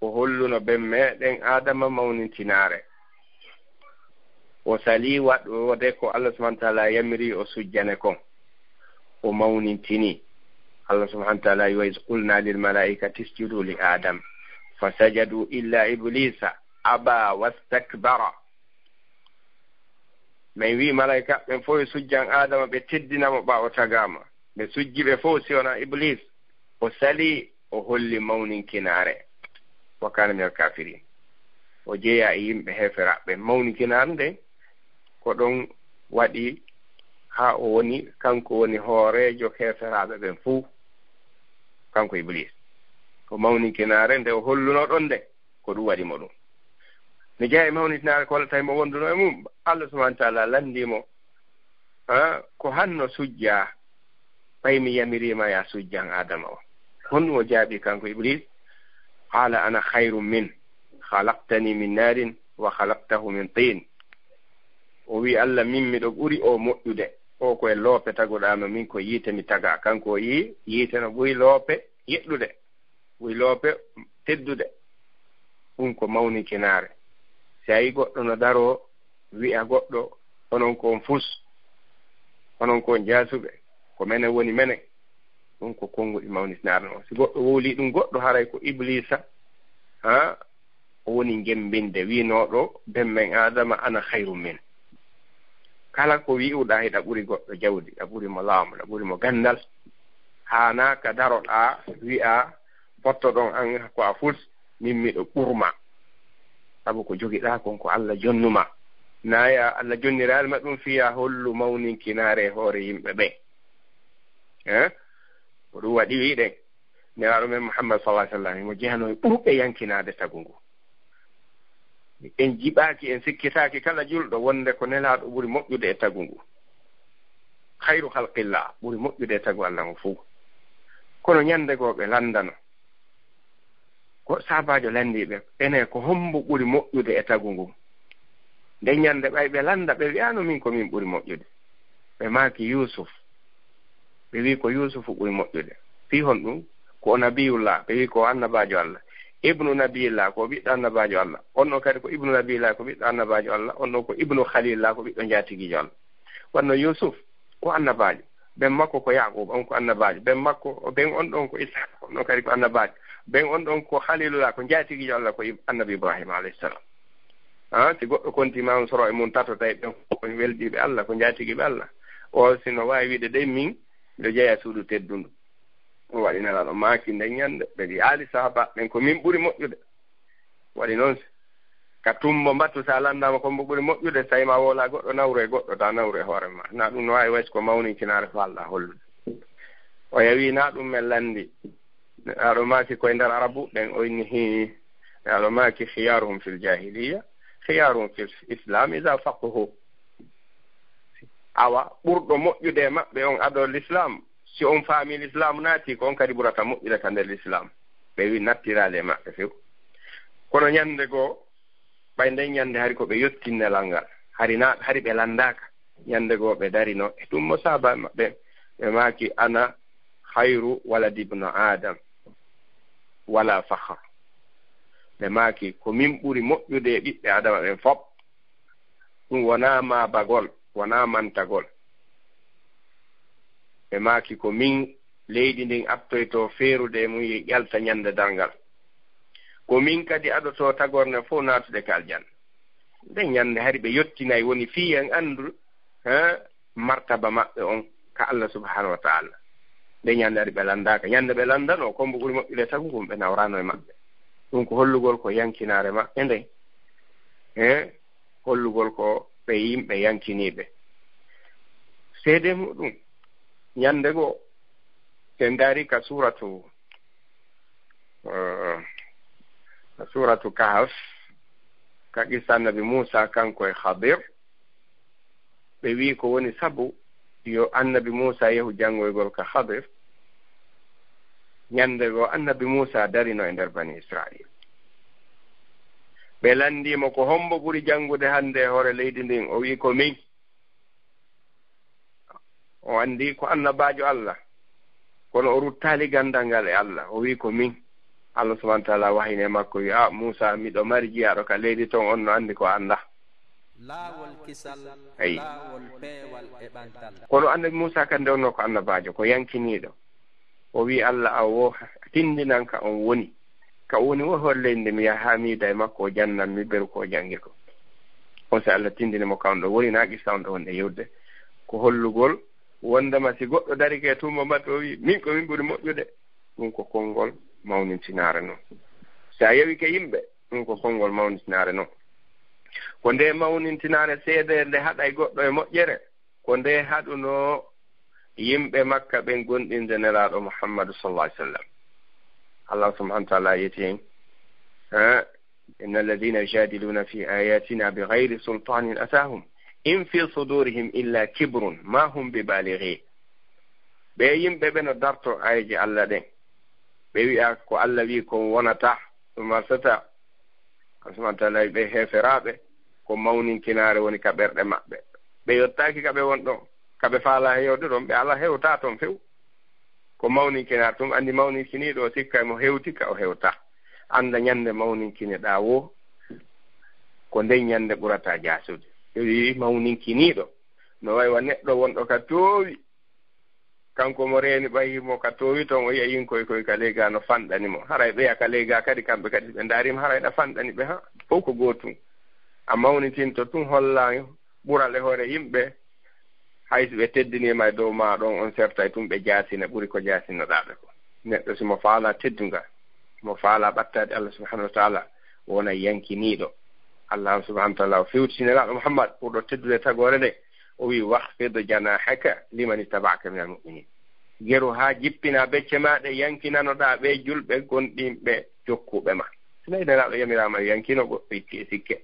o holluno ben meɗen Adama mawnintinaare. O salii waɗude ko Allah subhanahu wa ta'ala yamiri o sujjane kon. O mawnintini. Allah subhanahu wa ta'ala wi, "Wa iz qulna lil malaikati isjudu li Adam, fasajadu illa Iblisa aba wastakbara." Men wi malaika ɓen fof yo sujjan Adama, ɓe teddina mo ɓaawo tagaama. Ɓe sujji ɓe fof si wona Iblis. O salii, o holli mawninkinaare. Wa kana minal kafirin. O jeyaa e yimɓe heeferaaɓe. Mawninkinaare nden, ko ɗon waɗi haa o woni, kanko woni hooreejo heeferaaɓe ɓen fuu. Kanko Iblis. Ko mawninkinaare nde o holluno ɗon nde, ko ɗum waɗi mo ɗum. No jeyaa e mawninkinaare ko walla tawi mo wonduno e mum, Allah subhanahu wa ta'ala lanndii mo, "Ah, ko hanno sujjaa, ɓay mi yamiriima ya sujjan Adama o?" Honɗum o jaabi kanko Iblis? "Qala ana khayrun min, khalaqtani min narin wa khalaqtahu min tin." O wi, "Allah, min miɗo ɓuri o moƴƴude. O ko e loope tagoɗaa mo, min ko yiite mi tagaa." Kanko o yi yiite no ɓuri loope yeɗɗude. Ɓuri loope teddude. Ɗum ko mawninkinaare. Si a yi goɗɗo no daroo, wi'a goɗɗo, "Onon ko on fus, onon ko on jaasuɓe, ko mene woni mene." Ɗum ko konnguɗi mawninkinaare non. Si goɗɗo wowlii ɗum goɗɗo, haray ko Ibliisa, haa o woni jemmbinde, wi'nooɗo ben men Aadama, "Ana khayrun min." Kala ko wi'uɗaa, hiɗa ɓuri goɗɗo jawdi, a ɓuri mo laamu, a ɓuri mo ganndal, haanaa ka daroɗaa, wi'a, "Pottoɗon an ko a fus, min miɗo ɓurma." Sabu ko jogiɗaa kon ko Allah jonnuma. Naa ya Allah jonniraali ma ɗum fii ya hollu mawninkinaare e hoore yimɓe ɓe. Eh? Ko ɗum waɗi wi'ɗen, Nelaaɗo men Muhammad sallallahu alaihi wasallam, mo jeyanoo e ɓurɓe yankinaade tagu ngu. En jiɓaaki, en sikkitaaki kala julɗo wonde ko Nelaaɗo ɓuri moƴƴude e tagu ngu. Khayru khalqillah, ɓuri moƴƴude e tagu Allah ngu fuu. Kono ñande goo ɓe lanndano. Ko sahaabaajo lanndii ɓe, "Enen ko hombo ɓuri moƴƴude e tagu ngu?" Nden ñande ɓay ɓe lannda, ɓe wi'aano, "Min ko min ɓuri moƴƴude." Ɓe maaki, "Yuusuf." Ɓe wi'i, "Ko Yuusufu ɓuri moƴƴude." Fii honɗum? Ko o nabiyullah. Ɓe wi'i, "Ko o annabaajo Allah." Ibnu nabiyillah, ko o ɓiɗɗo annabaajo Allah. On ɗon kadi ko ibnu nabiyillah, ko ɓiɗɗo annabaajo Allah. On ɗon ko ibnu khalilillah, ko ɓiɗɗo njaatigiijo Allah. Wanno Yuusuf, ko annabaajo. Ben makko ko Yaqub, on ko annabaajo. Ben makko, ben on ɗon ko Ishaq, on ɗon kadi ko annabaajo. Ben on ɗon ko Khalilullah, ko njaatigiijo Allah, ko Ib-, annabi Ibrahim alayhi salam. Ah, si goɗɗo konti ma on soro e mun tato, tawi ɓen fof ko weldiiɓe Allah, ko njaatigiiɓe Allah. O sino waawi wi'de de min, miɗo jeyaa suudu teddundu. O waɗi Nelaaɗo maaki nden ñande, ɓe wi'i, "Aali sahaba ɓen ko min ɓuri moƴƴude." Waɗi noon, ka tumbo mbattu, sa lanndaama ko mbo ɓuri moƴƴude, tawi ma wowla goɗɗo, nawru e goɗɗo, ta nawru e hoore ma. Na ɗum no waawi wayti ko mawninkinaare faalɗa hollude. O yawi na ɗum men lanndi. Aɗo maaki koye nder Arabu ɓen o inni hi, aɗo maaki khiyaruhum fil jahiliya, khiyaruhum fil islam iza faqihu. Awa, ɓurɗo moƴƴude e maɓɓe on ado l'islam, si on faami l'islam naati, ko on kadi ɓurata moƴƴude ka nder l'islam. Ɓe wi nattiraali e maɓɓe few. Kono ñande goo, ɓay nden ñande hari ko ɓe yottin nelal ngal. Hari na, hari ɓe landaaka. Ñande goo ɓe darino e ɗum mo saaba maɓɓe. Ɓe maaki, "Ana khayru waladi ibnu Adam, wala fakhr." Ɓe maaki, "Ko min ɓuri moƴƴude e ɓiɓɓe Adama ɓen fop." Ɗum wonaa maabagol, wonaa mantagol. Ɓe maaki, "Ko min leydi ndin attoytoo feerude e mum, ƴalta ñande darngal. Ko min kadi adoto tagorne fof naatude ka aljanna." Nden ñande hari ɓe yottinay, woni fii en anndu, ha, martaba maɓɓe on ka Allah subhanahu wa ta'ala. Nden ñande hari ɓe landaaka. Ñande ɓe landanoo, ko mbo ɓuri moƴƴude tagu ngun, ɓe nawrano e maɓɓe. Ɗum ko hollugol ko yankinaare maɓɓe nden. He, hollugol ko ɓe yimɓe yankiniiɓe. Seede muɗum, ñande goo, ɓe ndaari ka suuratu, eh, ka suuratu Kahf, ka qissa Annabi Muusa kanko e Khadir. Ɓe wi'i ko woni sabu yo Annabi Muusa yahu janngoygol ka Khadir. Ñande goo Annabi Muusa darino e nder Bani Israil. Ɓe landii mo, "Ko hombo ɓuri janngude hannde e hoore leydi ndin?" O wi'i, "Ko min." O anndi ko annabaajo Allah, kono o ruttaali ganndal ngal e Allah. O wi'i, "Ko min." Allah subhanahu wa ta'ala wahayni e makko, wi'i, "A Muusa, miɗo mari jiyaaɗo ka leydi ton, on no anndi ko anndaa." Laawol kisal, ayi, laawol peewal e ɓantal. Kono Annabi Muusa kan nde wonnoo ko annabaajo, ko yankiniiɗo. O wi'i Allah, "Awo, tindinan ka on woni. Ka woni wo holleyde mi yaha mi yiida e makko, o jannan mi beru ko o jangi ko." On si Allah tindini mo ka on ɗo woni, na qissa on ɗo woni e yewde. Ko hollugol wondema si goɗɗo darike e tuuma mbaɗɗo o wi'i, "Min ko min ɓuri moƴƴude." Ɗum ko konngol mawnintinaare non. Si a yewike yimɓe, ɗum ko konngol mawnintinaare non. Ko nde mawnintinaare seede nde haɗay goɗɗo e moƴƴere, ko nde haɗunoo yimɓe Makka ɓen gomɗinde Nelaaɗo Muhammadu sallallahu alaihi wasallam. Allah subhanahu wa ta'ala yetti en, ha, "Inna alladhina yujadiluna fi ayatina bighairi sultanin atahum in fi sudurihim illa kibrun ma hum bibalighi." Ɓe yimɓe ɓe no darto ayeeje Allah ɗen. Ɓe wi'a ko Allah wi'i ko wonata, ɗum arsata. Allah subhanahu wa ta'ala ɓe heeferaaɓe, ko mawninkinaare woni ka ɓerɗe maɓɓe. Ɓe yottaaki ka ɓe won ɗon, ka ɓe faalaa hewde ɗon, ɓe alaa hewtaa ton few. Ko mawninkinaare, tun anndi mawninkiniiɗo o sikka mo hewti ka o hewtaa. Annda ñande mawninkiniɗaa wo, ko nden ñande ɓurata jaasude. Ɓe wi'i mawninkiniiɗo, no way wa neɗɗo wonɗo ka toowi. Kanko mo reeni ɓay mo ka toowi ton, o yi'a yinkoy koy ka leyga no fanɗani mo. Haray ɓeya ka leyga kadi, kamɓe kadi, si ɓe ndaarima, haray ɗa fanɗani ɓe, ha? Fow ko gootum. A mawnitinto tun, holla ɓural e hoore yimɓe. Hay si ɓe teddiniima e dow ma ɗon, on sertay tun ɓe jaasina ɓuri ko jaasinoɗaa ɓe ko. Neɗɗo si mo faalaa teddungal, mo faalaa ɓattaade Allah subhanahu wa ta'ala, wona yankiniiɗo. Allah on subhanahu wa ta'ala o fewti si Nelaaɗo Muhammad, ɓurɗo teddude tagoore nde, o wi, "Wakhfid janahaka liman ittaba'aka minal mu'minin." Yeru haa jippinaa becce maa ɗe, yankinanoɗaa ɓe julɓe gonɗinɓe jokkuɓe ma. Si tawi Nelaaɗo yamiraama yo yankino, goɗɗo itti e sikke.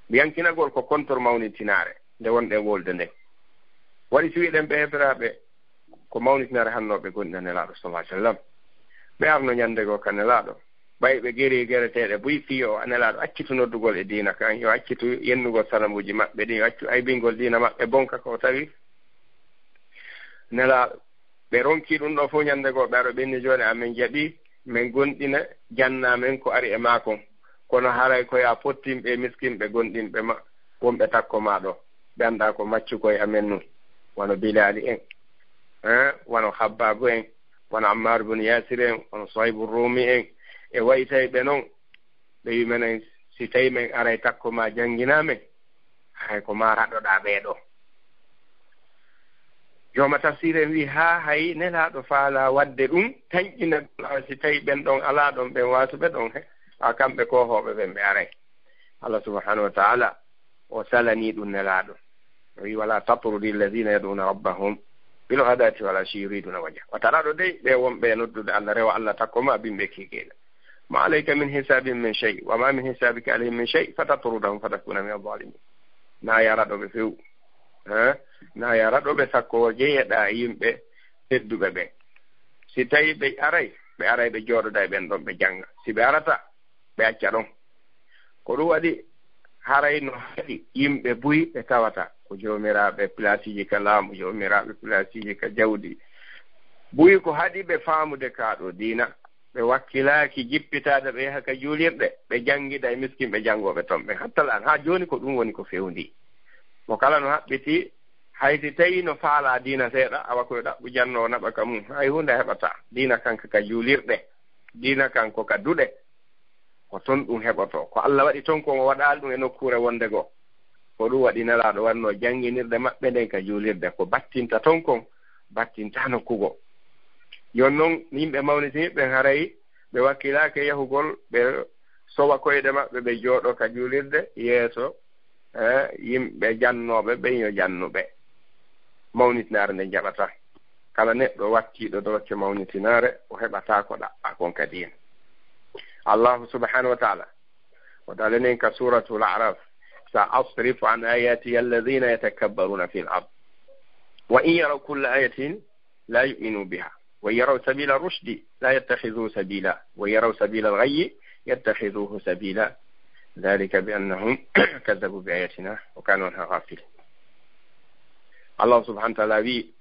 Yankinagol ko kontor mawnintinaare nde wonɗen wolde nden. Waɗi si wiɗen ɓe heferaaɓe, ko mawnitinare hannooɓe gonɗina Nelaaɗo sallallahu alaihi wasallam. Ɓe arno ñande goo ka Nelaaɗo, ɓay ɓe geri gereteeɗe buy fii yo Nelaaɗo accitu noddugol e diina kan, yo accitu yennugol sanamuuji maɓɓe ɗin, yo accu aybingol diina maɓɓe bonka ko o tawi. Nelaaɗo, ɓe ronki ɗum ɗo fof ñande goo, ɓe aro ɓenni jooni amen jaɓi, men gonɗina, janna men ko ari e maa kon. Kono haray ko yo a pottinɓe e miskinɓe gonɗinɓe ma, wonɓe takko maa ɗo. Ɓe anndaa ko maccukoy amen nun, wano Bilaali en, eh, wano Habbaabu en, wano Ammaar bun Yaasir en, wano Suhaybu Ruumi en, e waytayɓe non. Ɓe wi menen, si tawi men aray takko maa janngina men, hay ko maa raɗoɗaa ɓee ɗoo. Jooma tafsiir en wi haa hay Nelaaɗo faalaa waɗde ɗum, tanƴinagol awa si tawi ɓen ɗon alaa ɗon, ɓen waasuɓe ɗon he, a kamɓe koohooɓe ɓen ɓe aray. Allah subhanahu wa ta'ala o salanii ɗum Nelaaɗo. O wi, "Wala tatrudi alladhina yad'una rabbahum بالغداة والعشي يريدون وجهه. Wata aɗo dey ɓe wonɓe noddude Allah, rewa Allah takko ma bimɓe kiikiiɗe. ما عليك من حسابهم من شيء وما من حسابك عليهم من شيء فتطردهم فتكون من الظالمين. Na yaraɗo ɓe few. Eh? Na yaraɗo ɓe sakko o jeyeɗa e yimɓe tedduɓe ɓe. Si tawi ɓe aray, ɓe aray ɓe jooɗoda e ɓen ɗon ɓe jannga. Si ɓe arata, ɓe acca ɗon. Ko ɗum waɗi haray no haɗi yimɓe buy ɓe tawata ko joomiraaɓe pilaasiiji ka laamu, joomiraaɓe pilaasiiji ka jawdi. Buy ko haɗi ɓe faamude kaa ɗoo diina. Ɓe wakkilaaki jippitaade ɓe yaha ka juulirɗe, ɓe janngida e miskinɓe janngooɓe ton ɓen. Hatta al'aan, haa jooni ko ɗum woni ko fewndii. Mo kala no haɓɓitii, hay si tawii no faalaa diina seeɗa, awa ko yo ɗaɓɓu jannoowo naɓa ka mum. Hay huunde a heɓataa. Diina kanka ka juulirɗe. Diina kan ko ka duɗe. Ko ton ɗum heɓotoo. Ko Allah waɗi ton kon, o waɗaali ɗum e nokkuure wonde goo. Ko ɗum waɗi Nelaaɗo waɗnoo jannginirde maɓɓe nden ka juulirde. Ko battinta ton kon, battinta nokku goo. Yon non, yimɓe mawnitiniiɓe ɓen haray ɓe wakkilaaki e yahugol, ɓe sowa koyɗe maɓɓe, ɓe jooɗoo ka juulirde yeeso, eh, yimɓe jannooɓe ɓen yo jannuɓe. Mawnitinaare nden jaɓataa. Kala neɗɗo wattiiɗo dokke mawnitinaare, o heɓataa ko ɗaɓɓaa kon ka diina. Allahu subhanahu wa ta'ala o daalani en ka Suuratul A'raaf, سأصرف عن آياتي الذين يتكبرون في الأرض وإن يروا كل آية لا يؤمنوا بها وإن يروا سبيل الرشد لا يتخذوه سبيلا وإن يروا سبيل الغي يتخذوه سبيلا ذلك بأنهم كذبوا بآياتنا وكانوا عنها غافلين. Allah subhanahu wa ta'ala wi,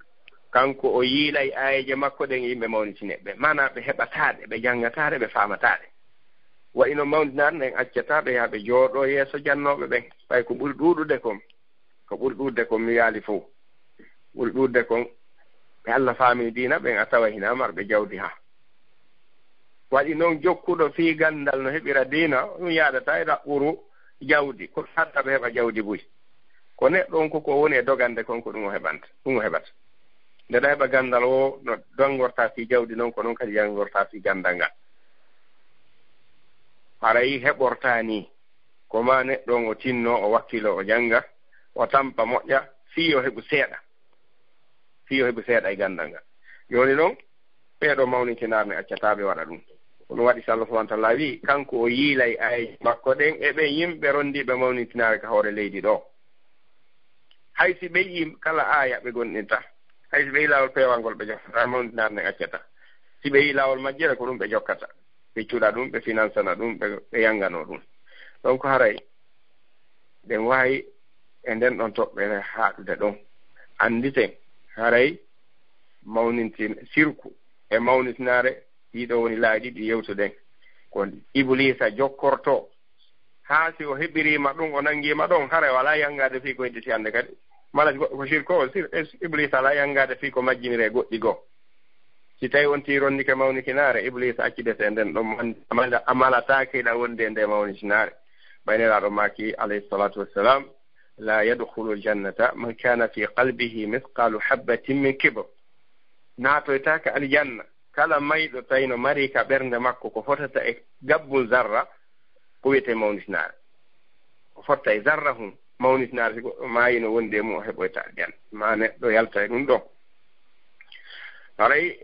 kanko o yiilay aayeeje makko ɗen e yimɓe mawnitiniiɓe. Maanaa ɓe heɓataa ɗe, ɓe janngataa ɗe, ɓe faamataa ɗe. Waɗi no mawnitinaare nden accataa ɓe yaha ɓe jooɗoo yeeso jannooɓe ɓen. Ɓay ko ɓuri ɗuuɗude kon, ko ɓuri ɗuuɗude kon mi yaali fow. Ɓuri ɗuuɗude kon ɓe Allah faamini diina ɓen a tawa hinaa marɓe jawdi haa. Waɗi non jokkuɗo fii ganndal no heɓira diina, ɗum yaadataa e ɗaɓɓuru jawdi. Ko hatta ɓe heɓa jawdi buy. Ko neɗɗo on ko, ko woni e dogande kon, ko ɗum o heɓanta, ɗum o heɓata. Nde ɗa heɓa ganndal o no janngortaa fii jawdi non, ko non kadi janngortaa fii ganndal ngal. Haray heɓortaa nii. Ko maa neɗɗo on o tinnoo, o wakkiloo, o jannga, o tampa moƴƴa, fii o heɓu seeɗa. Fii o heɓu seeɗa e ganndal ngal. Jooni non, ɓee ɗoo mawnitinaare ne accataa ɓe waɗa ɗum. Ko ɗum waɗi si Allah subhanahu wa ta'ala wi, kanko o yiilay aayeeje makko ɗen e ɓen yimɓe ronndiiɓe mawnitinaare ka hoore leydi ɗoo. Hay si ɓe yi'ii kala aaya ɓe gomɗinta. Hay si ɓe yi'ii laawol peewal ngol ɓe jokkata, mawnitinaare nden accata. Si ɓe yi'ii laawol majjere ko ɗum ɓe jokkata. Ɓe cuɗa ɗum, ɓe finansana ɗum, ɓe, ɓe yangano ɗum. Donc haray ɗen waawi e nden ɗon toɓɓere haaɗude ɗon. Annditen haray mawnintin sirku e mawnitinaare, ɗiɗo woni laawi ɗiɗi yewtuɗen. Ko Ibliisa jokkorto haa si o heɓiriima ɗum, o nanngiima ɗon, haray o alaa yanngaade fii ko hedditi hannde kadi. Mala si goɗɗo ko sirko o, sir-, es-, Ibliisa alaa yanngaade fii ko majjiniree goɗɗi goo. Si tawi on tii ronnike mawnikinaare, Ibliisa acci dese e nden ɗon, man-, amala-, amalataake ɗa wonde e nde mawnikinaare. Ɓay Nelaaɗo maaki, alayhi salaatu wassalaam, لا يدخل الجنة من كان في قلبه مثقال حبة من كبر. Naatoytaake aljanna kala mayɗo tawi no mari ka ɓernde makko ko fotata e gabbun zarra, ko wiyetee mawnisinaare. Ko fotta e zarra hun mawnisinaare, si goɗɗo maayi no wondi e mum, o heɓoyta aljanna. Ma neɗɗo yalta e ɗum ɗon. Haray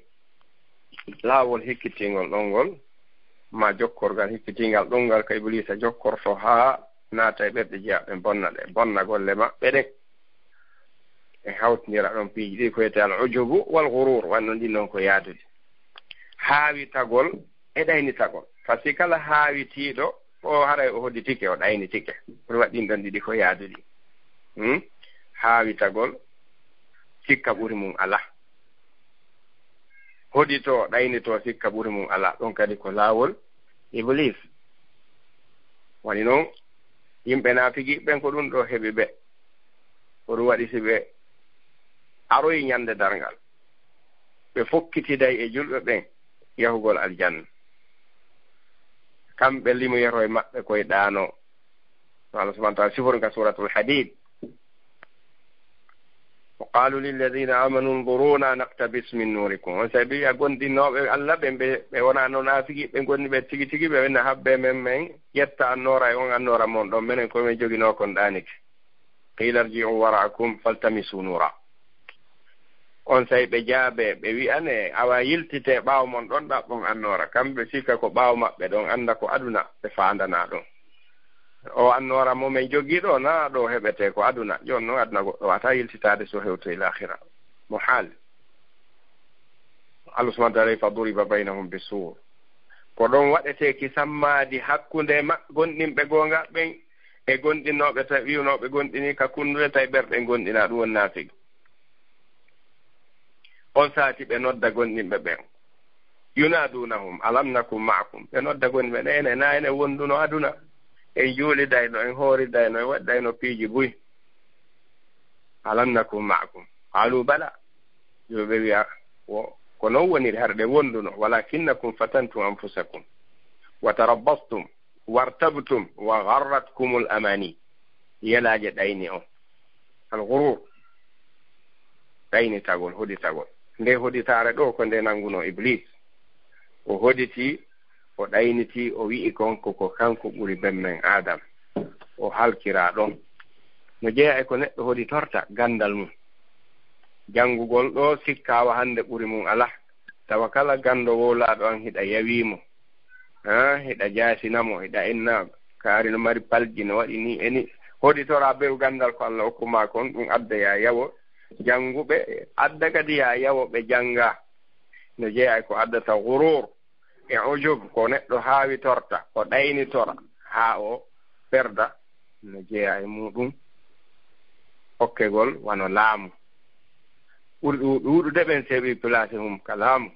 laawol hikkitingol ɗon ngol, ma jokkorgal hikkitingal ɗon ngal ka Ibliisa jokkorto haa naata e ɓerɗe jeyaaɓe, bonna ɗe, bonna golle maɓɓe ɗen. E hawtindira ɗon piiji ɗiɗi ko wiyetee al ujubu wal ghuruur, wanno ɗin ɗon ko yaadude. Haawitagol e ɗaynitagol. Par ce que kala haawitiiɗo, o haray o hodditike, o ɗaynitike. Ɗum waɗi ɗin ɗon ɗiɗi ko yaaduɗi. Hmm? Haawitagol, sikka ɓuri mum alaa. Hoɗitoo, ɗaynitoo, sikka ɓuri mum alaa. Ɗon kadi ko laawol Ibliis. Woni non, yimɓe naafigiiɓe ɓen ko ɗum ɗoo heɓi ɓe. Ko ɗum waɗi si ɓe aroyi ñande darngal, ɓe fokkitiday e julɓe ɓen yahugol aljanna. Kamɓe limu yero e maɓɓe koye ɗaano. No Allah subhanahu wa ta'ala sifori ka Suuratul Hadiid. وقالوا للذين آمنوا انظرونا نقتبس من نوركم. On sabi a gondinnooɓe Allah ɓen, ɓe, ɓe wonaa no naafiki, ɓe gonni ɓe tigi tigi, ɓe wenna habbe men, men ƴetta annoora e on annoora mon ɗon, menen ko men joginoo kon ɗaanike. قيل ارجعوا وراءكم فالتمسوا نورا. Onsay ɓe jaabe, ɓe wi'ane, awa yiltite ɓaawo mon ɗon ɗaɓɓon annoora. Kamɓe sikka ko ɓaawo maɓɓe ɗon, annda ko aduna ɓe faandanaa ɗon. O annoora mo men jogii ɗo, naa ɗo heɓete ko aduna. Jooni non aduna goɗɗo waawataa yiltitaade so hewtoy laakhira. Mo haali. Allah subhanahu wa ta'ala, "Fa duriba baynahum bisuur." Ko ɗon waɗetee ki sammaadi hakkunde ma-, gonɗinɓe goonga ɓen e gonɗinooɓe tawi, wi'unooɓe gonɗini ka kunduɗe tawi ɓerɗe gonɗinaa, ɗum woni naafiki. On saati ɓe nodda gonɗinɓe ɓen. "Yunaadunahum, alam nakum ma'akum." Ɓe nodda gonɗinɓe ɓen, "Enen, naa enen wonduno aduna? En juulidayno, en hooridayno, en waɗidayno piiji buy. Alam nakum ma'akum?" Qaalu, "Bala." Yo ɓe wi'a, "Wo, ko non woniri, hara ɗen wonduno. Walakinnakum fatantum anfusakum. Wa tarabbastum, wartabtum, wa gharratkumul amani." Yelaaje ɗayni on. Al ghurur. Ɗaynitagol, hoditagol. Nde hoditaare ɗo ko nde nanguno Iblis. O hoditi, o ɗayniti, o wi'i kon ko, ko kanko ɓuri bemmen Adam. O halkiraa ɗon. No jeyaa e ko neɗɗo hoditorta gandal mum. Janngugol ɗo sikkaawa hannde ɓuri mum alaa. Tawa kala ganndo wowlaaɗo an hiɗa yawii mo. Ha, hiɗa jaasina mo, hiɗa inna kaari no mari palji, no waɗi ni e ni. Hoditoraa beru ganndal ko Allah okku maa kon, ɗum adda yaa yawo jannguɓe, adda kadi yaa yawo ɓe jannga. No jeyaa e ko addata ghurur e ujub, ko neɗɗo haawitorta, o ɗaynitora haa o perda, no jeyaa e muɗum hokkegol wano laamu. Ɓuri ɗu-, ɗuuɗude ɓen seeɓi place mum ka laamu.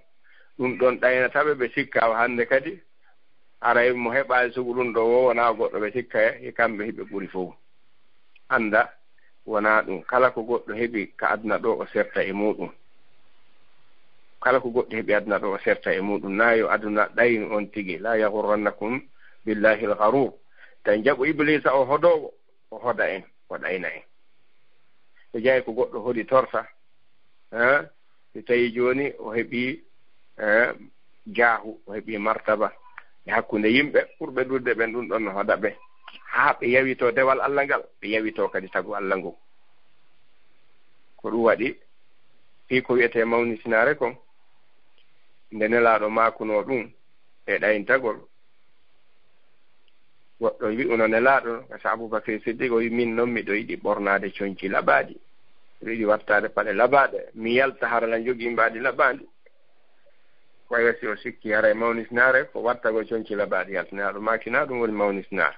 Ɗum ɗon ɗaynata ɓe, ɓe sikka o hannde kadi, aray mo heɓaali sugu ɗum ɗo wo, wonaa goɗɗo ɓe sikka e kamɓe hiɓe ɓuri fow. Annda, wonaa ɗum. Kala ko goɗɗo heɓi ka aduna ɗo, o serta e muɗum. Kala ko goɗɗo heɓi aduna ɗo, o serta e muɗum. Na yo aduna ɗaynu on tigi. "La yaghurrannakum billahi al-gharur." Tawi jaɓu Iblisa o hodoowo, o hoda en, o ɗayna en. Ɓe jeyaa ko goɗɗo hoditorta, eh, so tawi jooni o heɓi, eh, jaahu, o heɓi martaba e hakkunde yimɓe, ɓurɓe ɗuuɗude ɓen ɗum ɗon no hoda ɓe, haa ɓe yawito dewal Allah ngal, ɓe yawito kadi tagu Allah ngun. Ko ɗum waɗi fii ko wi'etee mawnisinaare kon, nde Nelaaɗo maakunoo ɗum e ɗayntagol, goɗɗo wi'uno Nelaaɗo, ka sa Abubakar Siddiq, o wi'i, "Min non miɗo yiɗi ɓornaade conci laɓaaɗi. Miɗo yiɗi wattaade paɗe laɓaaɗe. Mi yalta hara lan jogii mbaadi laɓaandi." Ko wayi si o sikki haray mawnisinaare ko wattagol conci laɓaaɗi yalta. Nelaaɗo maaki, "Na ɗum woni mawnisinaare.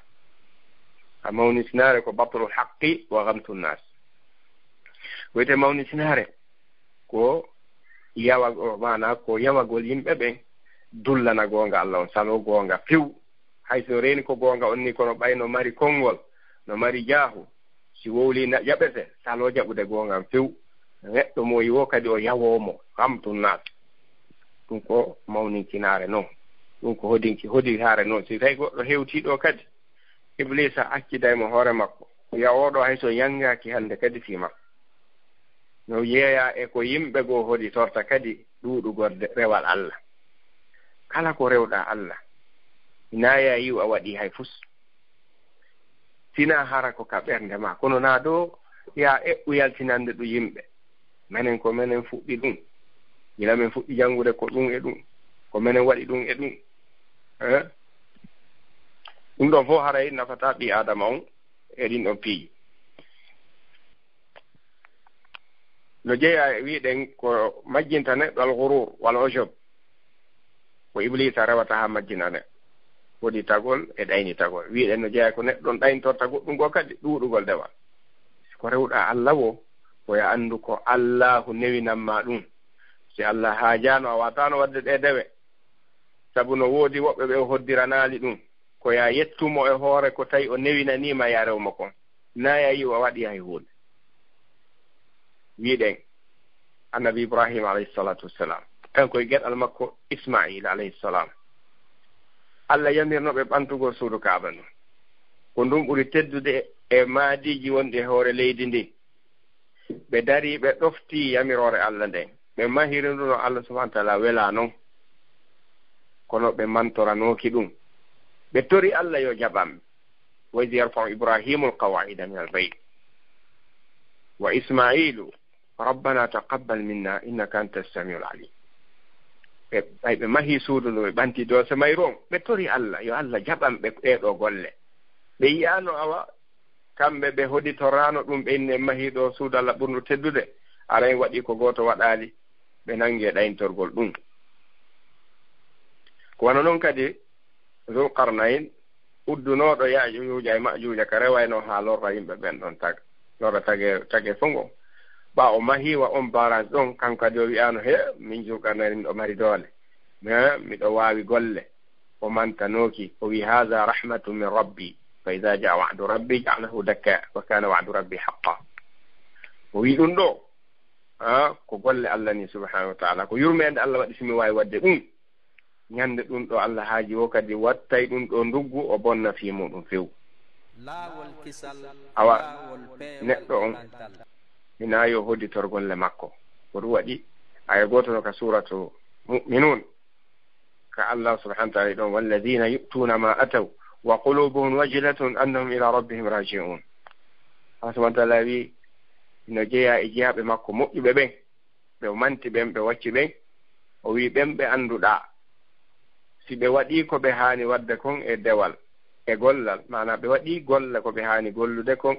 A mawnisinaare ko batrul haqqi wa ghamtun nas." Ko wiyetee mawnisinaare ko yawa-, maanaa ko yawagol yimɓe ɓen dullana goonga Allah on, saloo goonga few. Hay so reeni ko goonga on ni, kono ɓay no mari konngol, no mari jaahu, si wowlii na jaɓete, saloo jaɓude goonga on few. Neɗɗo mo yi'o kadi o yawoo mo, ghamtun nas. Ɗum ko mawninkinaare non. Ɗum ko hodinki, hodiraare non. Si tawi goɗɗo hewtii ɗo kadi, Iblisa acciday mo hoore makko. Ya oo ɗo hay so yanngaaki hannde kadi fii makko. No yeeyaa e ko yimɓe goo hoditorta kadi ɗuuɗugol de-, rewal Allah. Kala ko rewɗaa Allah, hinaa yaa yi'u a waɗii hay fus. Sinaa hara ko ka ɓernde maa, kono naa ɗo yaa eɓɓu yaltinande ɗum yimɓe. Menen ko menen fuɗɗi ɗum. Gila men fuɗɗi janngude ko ɗum e ɗum. Ko menen waɗi ɗum e ɗum. Eh? Ɗum ɗon fof haray nafataa ɓii Aadama on e ɗin ɗon piiji. No jeyaa e wi'ɗen ko majjinta neɗɗo al-ghurur wal ujub. Ko Ibliisa rewata haa majjina neɗɗo. Hoditagol e ɗaynitagol. Wi'ɗen no jeyaa ko neɗɗo on ɗayntorta goɗɗum goo kadi ɗuuɗugol dewal. Si ko rewɗaa Alla woo, ko yo anndu ko Allaahu newinan maa ɗum. Si Alla haajaano, a waataano waɗde ɗee dewe. Sabu no woodi woɓɓe ɓe o hoddiranaali ɗum. Ko yo a yettu mo e hoore ko tawi o newinanii ma yo a rew mo kon. Naa yo a yi'u a waɗii hay huunde. Wi'ɗen, Annabi Ibrahim alayhi salaatu wassalaam, kanko e geɗal makko Ismail alayhi salaam, Alla yamirno ɓe ɓantugol suudu Kaaba ndun. Ko ndun ɓuri teddude e maadiiji wonɗi e hoore leydi ndin. Ɓe darii, ɓe ɗoftii yamiroore Alla nden. Ɓe mahiri ndu no Alla subhaanahu wa ta'aala welaa non. Kono ɓe mantoranooki ɗum. Ɓe tori Alla yo jaɓan ɓe. "Wa idh yarfa'u Ibrahimul qawa'ida minal bayt wa Ismailu." "Rabbana taqabbal minna innaka anta samiul alim." Ɓe, ɓay ɓe mahi suudu ndu, ɓe ɓanti doose mayru on, ɓe tori Allah, yo Allah jaɓan ɓe ɗee ɗoo golle. Ɓe yi'aano awa, kamɓe ɓe hoditoraano ɗum, ɓe inni en mahi ɗoo suudu Allah ɓurndu teddude, ara en waɗi ko gooto waɗaali, ɓe nangi e ɗayntorgol ɗum. Ko wano non kadi Zulqarnayn, uddunooɗo Yaajuuja e Maajuuja, ka rewaynoo haa lorra yimɓe ɓen ɗon tag-, lorra tage, tage fof ngon. Ɓaa o mahii wa on barrage ɗon, kanko kadi o wi'aano, "He, min Zulqarnayn miɗo mari doole. He, miɗo waawi golle." O mantanooki, o wi'i, "Haza rahmatun min Rabbi, fa iza jaa wa'du Rabbi ja'alahu dakka, wa kana wa'du Rabbi haqqa." O wi'i ɗum ɗoo, ah, ko golle Allah ni subhanahu wa ta'ala, ko yurmeende Allah waɗi si mi waawi waɗde ɗum. Ñande ɗum ɗo Allah haaji o kadi wattay ɗum ɗo nduggu, o bonna fii muɗum few. Laawol kisal, awa, laawol peewal neɗɗo on, hinaa yo hodditor golle makko. Ko ɗum waɗi, aya gooto no ka suuratu Mu'minuun, ka Allah subhanahu wa ta'ala ɗon, "Walladhina yu'tuna ma ataw wa qulubuhum wajilatun annahum ila rabbihim raji'un." Allah subhanahu wa ta'ala wi, no jeyaa e jeyaaɓe makko moƴƴuɓe ɓen. Ɓe o manti ɓen, ɓe wacci ɓen. O wi'i, "Ɓen ɓe annduɗaa, si ɓe waɗii ko ɓe haani waɗde kon e dewal, e gollal, maanaa ɓe waɗii golle ko ɓe haani gollude kon,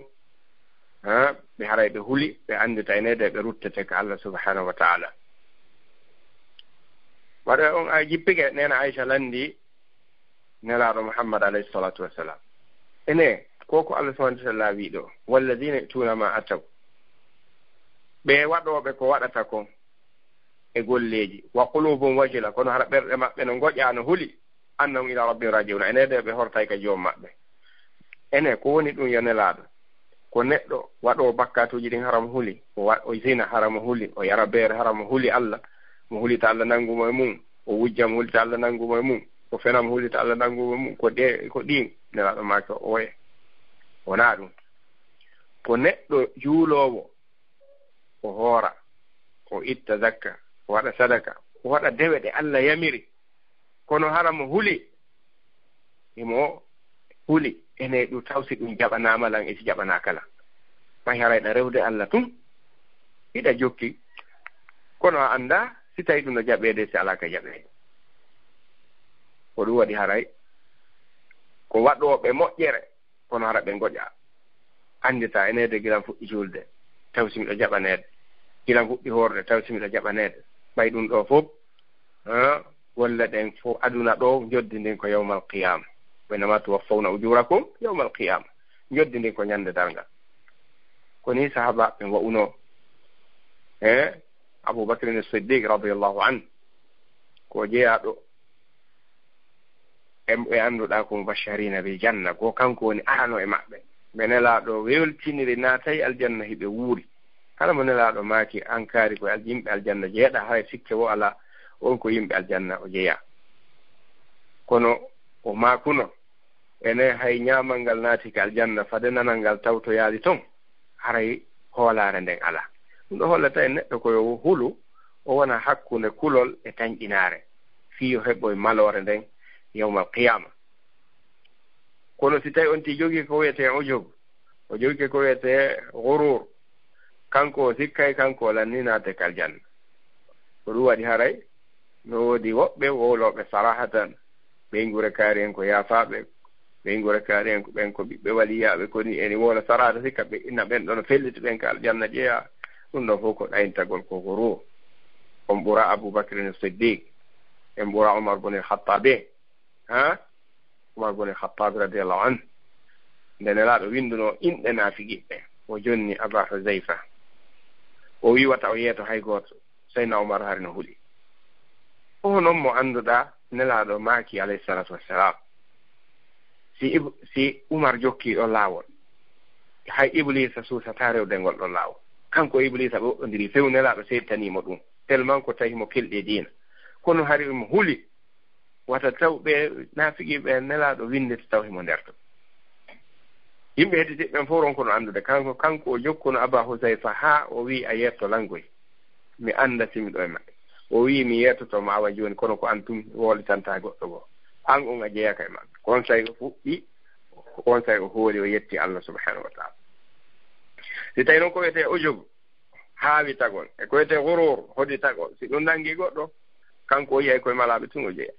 ha, ɓe haray ɓe huli, ɓe anndi taynede ɓe ruttete ka Allah subhanahu wa ta'ala." Waɗa on ay jippike, neena Aisha lanndi, Nelaaɗo Muhammad alayhi salatu wassalam. Ene, ko ko Allah subhanahu wa ta'ala wi ɗo, "Walladhina yu'tuna ma ataw." Ɓe waɗooɓe ko waɗata kon e golleeji, "wa qulubun wajila," kono hara ɓerɗe maɓɓe no ngoƴa, no huli, "annahum ila rabbihim raji'un." Ene de ɓe hortay ka joom maɓɓe. Ene, ko woni ɗum yo Nelaaɗo? Ko neɗɗo waɗoowo bakkaatuuji ɗin hara mo huli, o wa-, o zina hara mo huli, o yara beere hara mo huli Allah, mo hulita Allah nanngu mo e mum, o wujja mo hulita Allah nanngu mo e mum, o fena mo hulita Allah nanngu mo e mum, ko ɗe, ko ɗin Nelaaɗo maaki o oye. Wonaa ɗum. Ko neɗɗo juuloowo, o hoora, o itta zakka, o waɗa sadaka, o waɗa dewe ɗe Allah yamiri, kono hara mo huli, himo huli, ene ɗum taw si ɗum jaɓanaama lan e si jaɓanaaka lan. Ɓay haray ɗa rewde Allah tun, hiɗa jokki, kono a anndaa si tawi ɗum no jaɓeede, si alaa ka jaɓeede. Ko ɗum waɗi haray ko waɗooɓe moƴƴere, kono hara ɓe ngoƴa. Anndita eneede gilan fuɗɗi juulde, taw si miɗo jaɓaneede. Gilan fuɗɗi hoorde, taw si miɗo jaɓaneede. Ɓay ɗum ɗo fof, ah, golle ɗen fof aduna ɗo, njoddi ndin ko yawmal qiyama. "Wa innama tuwaffawna ujurakum yawmal qiyama." Njoddi ndin ko ñande darngal. Ko ni sahaabaaɓe ɓen wa'unoo. E Abu Bakr Siddiq radiyallahu anhu, ko jeyaaɗo e, e annduɗaa ko mubashshirina bil janna, ko kanko woni arano e maɓɓe. Ɓe Nelaaɗo weltiniri naatay aljanna, hiɓe wuuri. Kala mo Nelaaɗo maaki an kaari ko al-, yimɓe aljanna jeeɗa, hay sikke wo alaa, on ko yimɓe aljanna o jeyaa. Kono o maakuno, ene hay ñaamal ngal naati ka aljanna, fade nanal ngal tawtoyaali ton, haray hoolaare nden alaa. Ɗum ɗo hollata en neɗɗo ko yo hulu, o wona hakkunde kulol e tanƴinaare, fii yo heɓoy maloore nden yawmal qiyama. Kono si tawi on ti jogii ko wiyetee ujub, o jogii ko wiyetee gurur, kanko o sikkay, kanko o lanni naate ka aljanna. Ko ɗum waɗi haray no woodi woɓɓe wowlooɓe sarahatan, ɓeynguure kaari en ko yaafaaɓe, ɓeynguure kaari en ko ɓen ko ɓiɓɓe waliyaaɓe, ko ni eni wowla sarahata sikka ɓe inna ɓen ɗon felliti ɓen ka aljanna jeyaa. Ɗum ɗon fof ko ɗayntagol ko gurur. On ɓura Abu Bakrin Siddiq, en ɓura Umar bun al-Khattabi. Ha? Umar bun al-Khattab radiyallahu anhu, nde Nelaaɗo winndunoo inɗe naafiqiɓɓe, o jonni Aba Huzayfa. O wi'ataa o yeeto hay gooto. Sayyidina Umar hari no huli. O non mo annduɗaa Nelaaɗo maaki, alayhi salatu wassalam, si Ib-, si Umar jokki ɗo laawol, hay Ibliisa suusataa rewde ngol ɗo laawol. Kanko e Ibliisa ɓe woɗɗondiri few, Nelaaɗo seedtanii mo ɗum. Tellement ko tawi mo kelɗi e diina. Kono hari mo huli, wata taw ɓe naafiqi ɓe Nelaaɗo winndete taw himo nder ton. Yimɓe hedditi ɓen fof ronkuno anndude. Kanko, kanko o jokkuno Aba Huzayfa haa o wi'i, "A yeetto lan goy. Mi annda si miɗo e maɓɓe." O wi'i, "Mi yeettoto ma awa jooni, kono ko an tun wowlitanta goɗɗo goo. An on a jeyaka e maɓɓe." Ko on say o fuɗɗi, ko on say o hooli, o yetti Allah subhanahu wa ta'ala. Si tawi noon ko wiyetee ujub, haawitagol, e ko wiyetee ghuruur, hodditagol. Si ɗum nanngi goɗɗo, kanko o yiyay koye malaaɓe tun o jeya.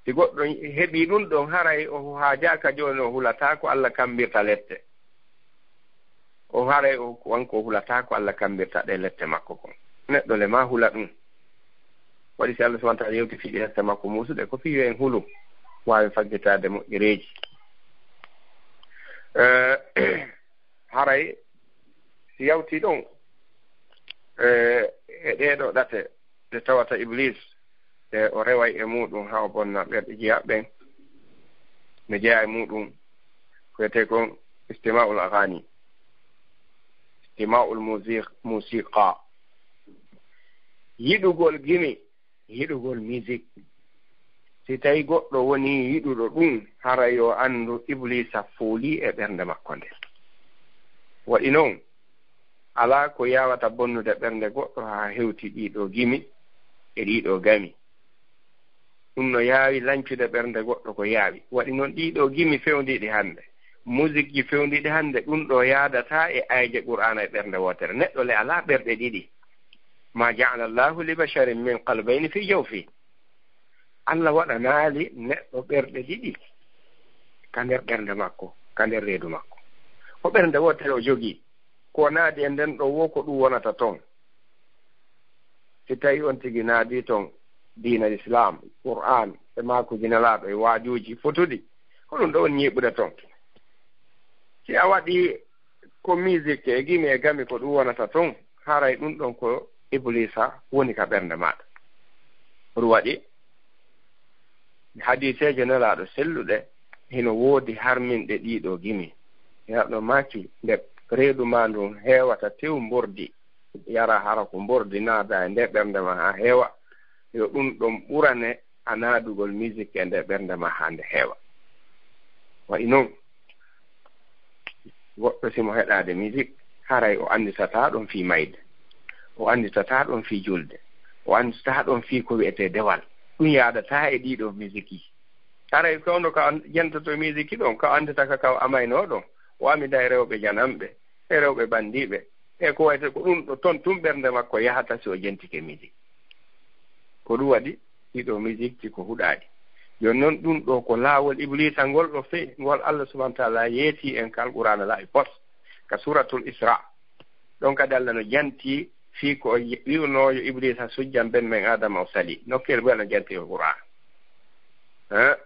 Si goɗɗo heɓii ɗum ɗon, haray o haajaaka jooni, o hulataa ko Alla kammbirta lette. O haray o, kanko o hulataa ko Alla kammbirta ɗe lette makko kon. Neɗɗo le maa hula ɗum. Waɗi si Alla subhaanahu wa ta'aalaa yewti fii ɗe lette makko muusuɗe, ko fii yo en hulu, waawen faggitaade moƴƴereeji. Eh, haray si yawtii ɗon, eh, e ɗee ɗoo ɗate, nde tawata Ibliis, e o reway e muuɗum haa o bonna ɓerɗe jiyaaɓe ɓen. No jeyaa e muuɗum ko wiyetee kon istima'ul aghaani, istima'ul musiq-, musiqa, yiɗugol gimi, yiɗugol musique. Si tawi goɗɗo woni yiɗuɗo ɗum, hara yo anndu Ibliisa foolii e ɓernde makko nden. Waɗi non, alaa ko yaawata bonnude ɓernde goɗɗo haa hewti ɗii ɗoo gimi e ɗii ɗoo gami. Ɗum no yaawi lancude ɓernde goɗɗo ko yaawi. Waɗi non ɗii ɗoo gimi fewndiiɗi hannde, musikji fewndiiɗi hannde, ɗum ɗoo yaadataa e ayje Qur'aana e ɓernde wootere. Neɗɗo le alaa ɓerɗe ɗiɗi. "Ma ja'ala Allahu li basharin min qalbayni fi jawfi." Allah waɗanaali neɗɗo ɓerɗe ɗiɗi ka nder ɓernde makko, ka nder reedu makko. Ko ɓernde wootere o jogii. Ko naadi e nden ɗo wo ko ɗum wonata ton. Si tawi on tigi naadi ton diina Islam, Qur'an, e maakuuji Nelaaɗo e waajuuji fotuɗi, ko ɗum ɗo on ñiiɓude ton. Si a waɗi ko musique e gimi e gami ko ɗum wonata ton, haray ɗum ɗon ko Ibliisa woni ka ɓernde maaɗa. Ko ɗum waɗi, hadiiseeje Nelaaɗo selluɗe hino woodi harminɗe ɗii ɗoo gimi. Nelaaɗo maaki, nde reedu maa ndun heewata tew mbordi, yara hara ko mbordi naada e nder ɓernde maa haa heewa, yo ɗum ɗon ɓurane a naadugol musique e nder ɓernde maa haa nde heewa. Wa'i non, goɗɗo si mo heɗaade musique, haray o anndisataa ɗon fii mayde, o anndisataa ɗon fii julde, o anndisataa ɗon fii ko wi'etee dewal. Ɗum yaadataa e ɗii ɗoo musique. Haray ko ono ka an-, jantoto musique ɗon, ka anndata ka, ka o amaynoo ɗon, o amida e rewɓe jananɓe, e rewɓe banndiiɓe, e ko wayte ko ɗum ɗo ton tun ɓernde makko yahata si o jentike musique. Ko ɗum waɗi ɗii ɗoo musique ji ko huɗaaɗi. Jooni non ɗum ɗo ko laawol Ibliisa ngol ɗo fe-, ngol Allah subhaanahu wa ta'aalaa yeetii en ka Alqur'aana laaɓi pos, ka Suuratul Israa. Ɗon kadi Allah no janti fii ko o ye-, wi'unoo yo Ibliisa sujjan ben men Aadama o salii. Nokkuyel goo no janti e Qur'aana. Eh?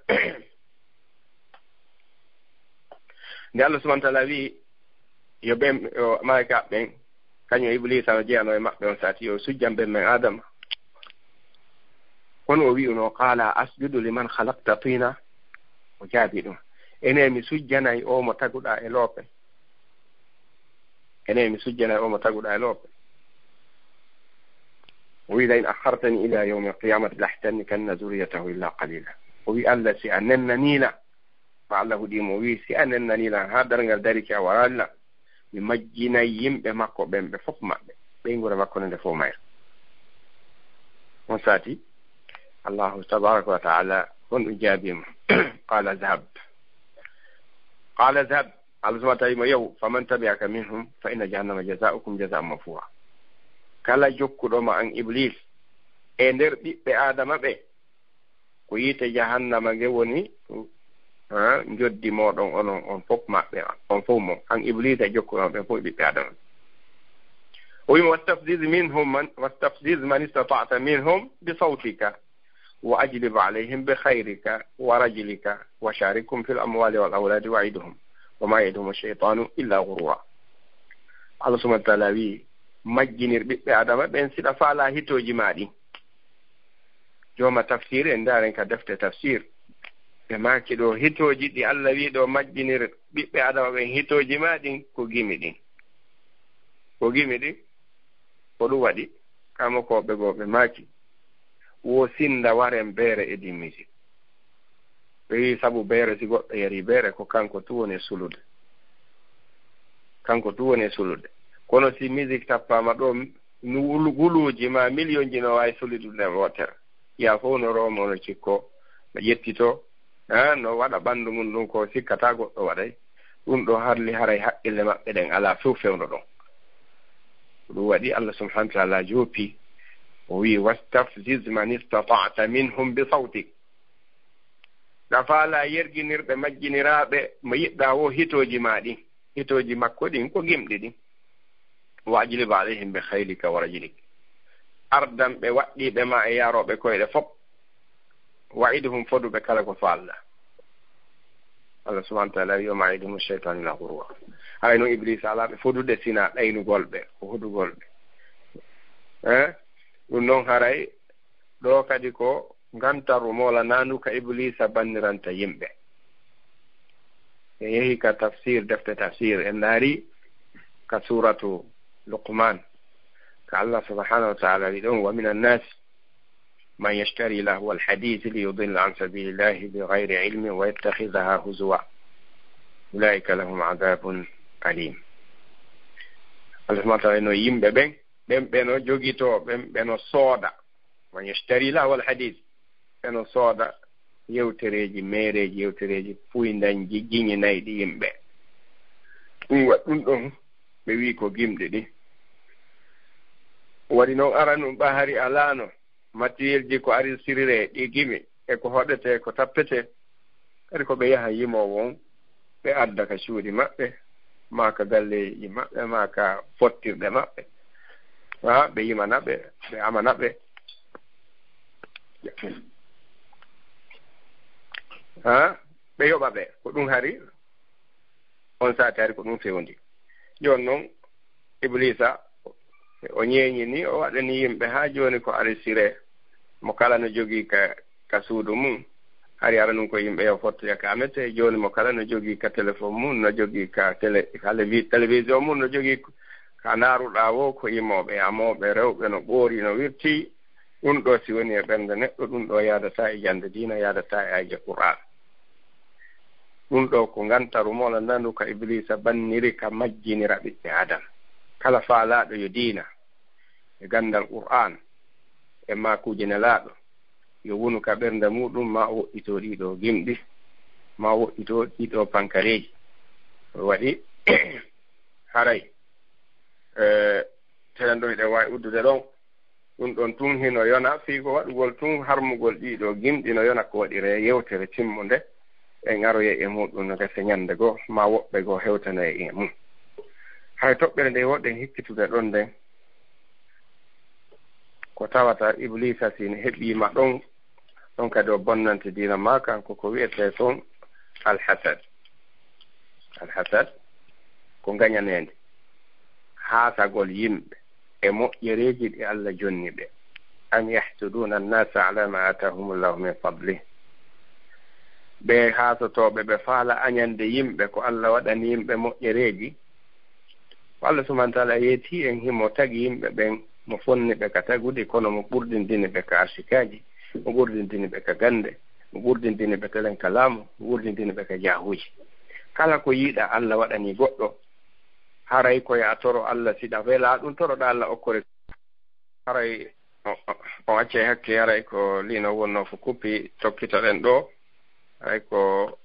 Nde Allah subhaanahu wa ta'aalaa wi'i, yo ɓen, yo malaa'ikaaɓe ɓen, kañum e Ibliisa no jeyanoo e maɓɓe on sati, yo sujjan ben men Aadama. Kono o wi'unoo, "Qaala asjudu liman khalaqta tiina?" O jaabii ɗum, "Ene mi sujjanay o mo taguɗaa e loope? Ene mi sujjanay o mo taguɗaa e loope?" O wi'i, "La in akhartani ila yawmil qiyamati la ahtanikanna zurriyatahu illa qalila." O wi'i, "Allah, si a nennanii lan," ma Allah huɗii mo, o wi'i, "Si a nennanii lan haa darngal darike a waraali lan, mi majjinay yimɓe makko ɓen ɓe fof maɓɓe, ɓeynguure makko nde fof mayre." On sati, Allahu tabaraka wa ta'ala honɗum jaabii mo? Qala dhhab. Qala dhhab. Allah subhanahu wa ta'ala mo, "Yahu, faman tabi'aka minhum fa inna jahannama jaza'ukum jaza'an mawfura." Kala jokkuɗo ma an Iblis e nder ɓiɓɓe Adama ɓe, ko yiite jahannama nge woni, ha, njoddi moɗon onon, on fof maɓɓe, on fof mo, an Iblis e jokkuɗo ma ɓen fof ɓiɓɓe Adama. O wi'i mo, "Wastafziz minhum man, wastafziz man istata'ta minhum bi sawtika." "Wa ajlib alayhim bi khayrika wa rajlika wa sharikhum fil amwali wal awladi wa iduhum wa ma ya'iduhum ash-shaytanu illa ghurura." Allah subhanahu wa ta'ala wi, "Majjinir ɓiɓɓe Adama ɓen siɗa faala hitooji ma ɗin." Jooma tafsir en ndaaren ka defte tafsir. Ɓe maaki ɗo hitooji ɗi Allah wi ɗo majjinir ɓiɓɓe Adama ɓen hitooji ma ɗin ko gimi ɗin. Ko gimi ɗin? Ko ɗum waɗi, kamokooɓe goo ɓe maaki, wo sinda waren beere e din musique. Ɓe wi'i sabu beere, si goɗɗo yari beere, ko kanko tun woni e sulude. Kanko tun woni e sulude. Kono si musique tappaama ɗo, nu-, wulu-, wuluuji ma miliyonji no waawi sulude nden wootere. Yaa fof no roomo, no cikko, no ƴettito, ha, no waɗa ɓanndu mum ɗum ko sikkataa goɗɗo waɗay. Ɗum ɗo harli haray haqqille maɓɓe ɗen alaa few fewndo ɗon. Ko ɗum waɗi Allah subhanahu wa ta'ala joopi, o wi'i: "Wastafziz man istata'ta minhum bi sawtik." Ɗa faala yerginirɓe majjiniraaɓe mo yiɗɗa wo hitooji ma ɗin. Hitooji makko ɗin ko gimɗi ɗin. "Wa ajlib alayhim bi khaylika wa rajlik." Ardan ɓe waɗɗiiɓe ma e yarooɓe koyɗe fof. "Wa idhum", foduɓe kala ko faalɗa. Allah subhanahu wa ta'ala wi'i: "Wa ma ya'iduhum shaytanu illa ghurura." Haray noon Ibliisa alaa ɓe fodude sina ɗaynugol ɓe, ko hodugol ɓe. Eh? Ɗum noon haray ɗo kadi ko ngantaru moolanaandu ka Ibliisa banniranta yimɓe. En yehi ka tafsir, defte tafsir, en ndaari ka suuratu Luqman, ka Allah subhanahu wa ta'ala wi ɗon: "Wa minan nas man yashtari lahwal hadith li yudilla an sabilillahi bi ghayri ilmin wa yattakhidhaha huzwa. Ulaika lahum adhabun alim." Allah subhanahu wa ta'ala no yimɓe ɓen, ɓen ɓe no jogitoo, ɓen ɓe no sooda. "Man yashtari lahwal hadith", ɓe no sooda yewtereeji, meereeji, yewtereeji puyndanji, jiñinayɗi yimɓe. Ɗum wa-, ɗum ɗon ɓe wi ko gimɗi ɗi. Waɗi noon aranun ɓa hari alaano matériel ji ko arisirire ɗi gimi e ko hoɗete, ko tappete. Kadi ko ɓe yaha yimoowo on, ɓe adda ka cuuɗi maɓɓe, maa ka galleeji maɓɓe, maa ka fottirɗe maɓɓe. Ha, ɓe yimana ɓe, ɓe amana ɓe. Ha, ɓe yoɓa ɓe. Ko ɗum hari on saati hari ko ɗum fewndi. Jooni noon, Ibliisa, o ñeeñi ni, o waɗani yimɓe haa jooni ko arisire. Mo kala no jogii ka, ka suudu mum. Hari ara nun ko yimɓe yo fottoya ka mete. Jooni mo kala no jogii ka téléphone mum, no jogii ka télé, ka levi-, télévision mum, no jogii ka ndaaruɗaa wo ko yimooɓe, amooɓe, rewɓe no ɓoori, no wirti. Ɗum ɗo si woni e ɓernde neɗɗo, ɗum ɗo yaadataa e jannde diina, yaadataa e ayje Qur'aan. Ɗum ɗo ko ngantaru mola ndandu ka Ibliisa banniri ka majjinira ɓiɓɓe Aadama. Kala faalaaɗo yo diina e ganndal Qur'aan e maakuuji Nelaaɗo, yo wonu ka ɓernde muuɗum, ma o woɗɗitoo ɗiɗo gimɗi, ma o woɗɗitoo ɗiɗo pankareeji. Ko waɗi haray, eh, telen ɗo hiɗen waawi uddude ɗon. Ɗum ɗon tun hino yona, fii ko waɗugol tun harmugol ɗiɗo gimɗi no yona ko waɗiree yewtere timmunde, en aroyay e muuɗum no gasa ñannde goo, maa woɓɓe goo hewtanay e mum. Hay toɓɓere nde woɗɗen hikkitude ɗon nden, ko tawata Ibliisa si ne heɓiima ɗon, ɗon kadi o bonnante diina maa kanko ko wi'etee kon alhasad. Alhasad ko ngañaneende, haasagol yimɓe e moƴƴereeji ɗi Allah jonni ɓe. Am yahsuduna annasa ala ma atahumullahu min fadlih. Ɓe haasotooɓe, ɓe faala añande yimɓe ko Allah waɗani yimɓe moƴƴereeji. Ko Allah subhanahu wa ta'ala yeetii en, himo tagi yimɓe ɓen, mo fonni ɓe ka tagudi, kono mo ɓurdindini ɓe ka arsikaaji, mo ɓurdindini ɓe ka gannde, mo ɓurdindini ɓe telen ka laamu, mo ɓurdindini ɓe ka jaahuuji. Kala ko yiɗa Allah waɗani goɗɗo, haray ko ya toro Allah, si ɗa welaa ɗum, toroɗa Allah okkore. Haray o, o, on accay hakke, haray ko liino wonnoo fo kuppi, tokkitoɗen ɗo. Haray ko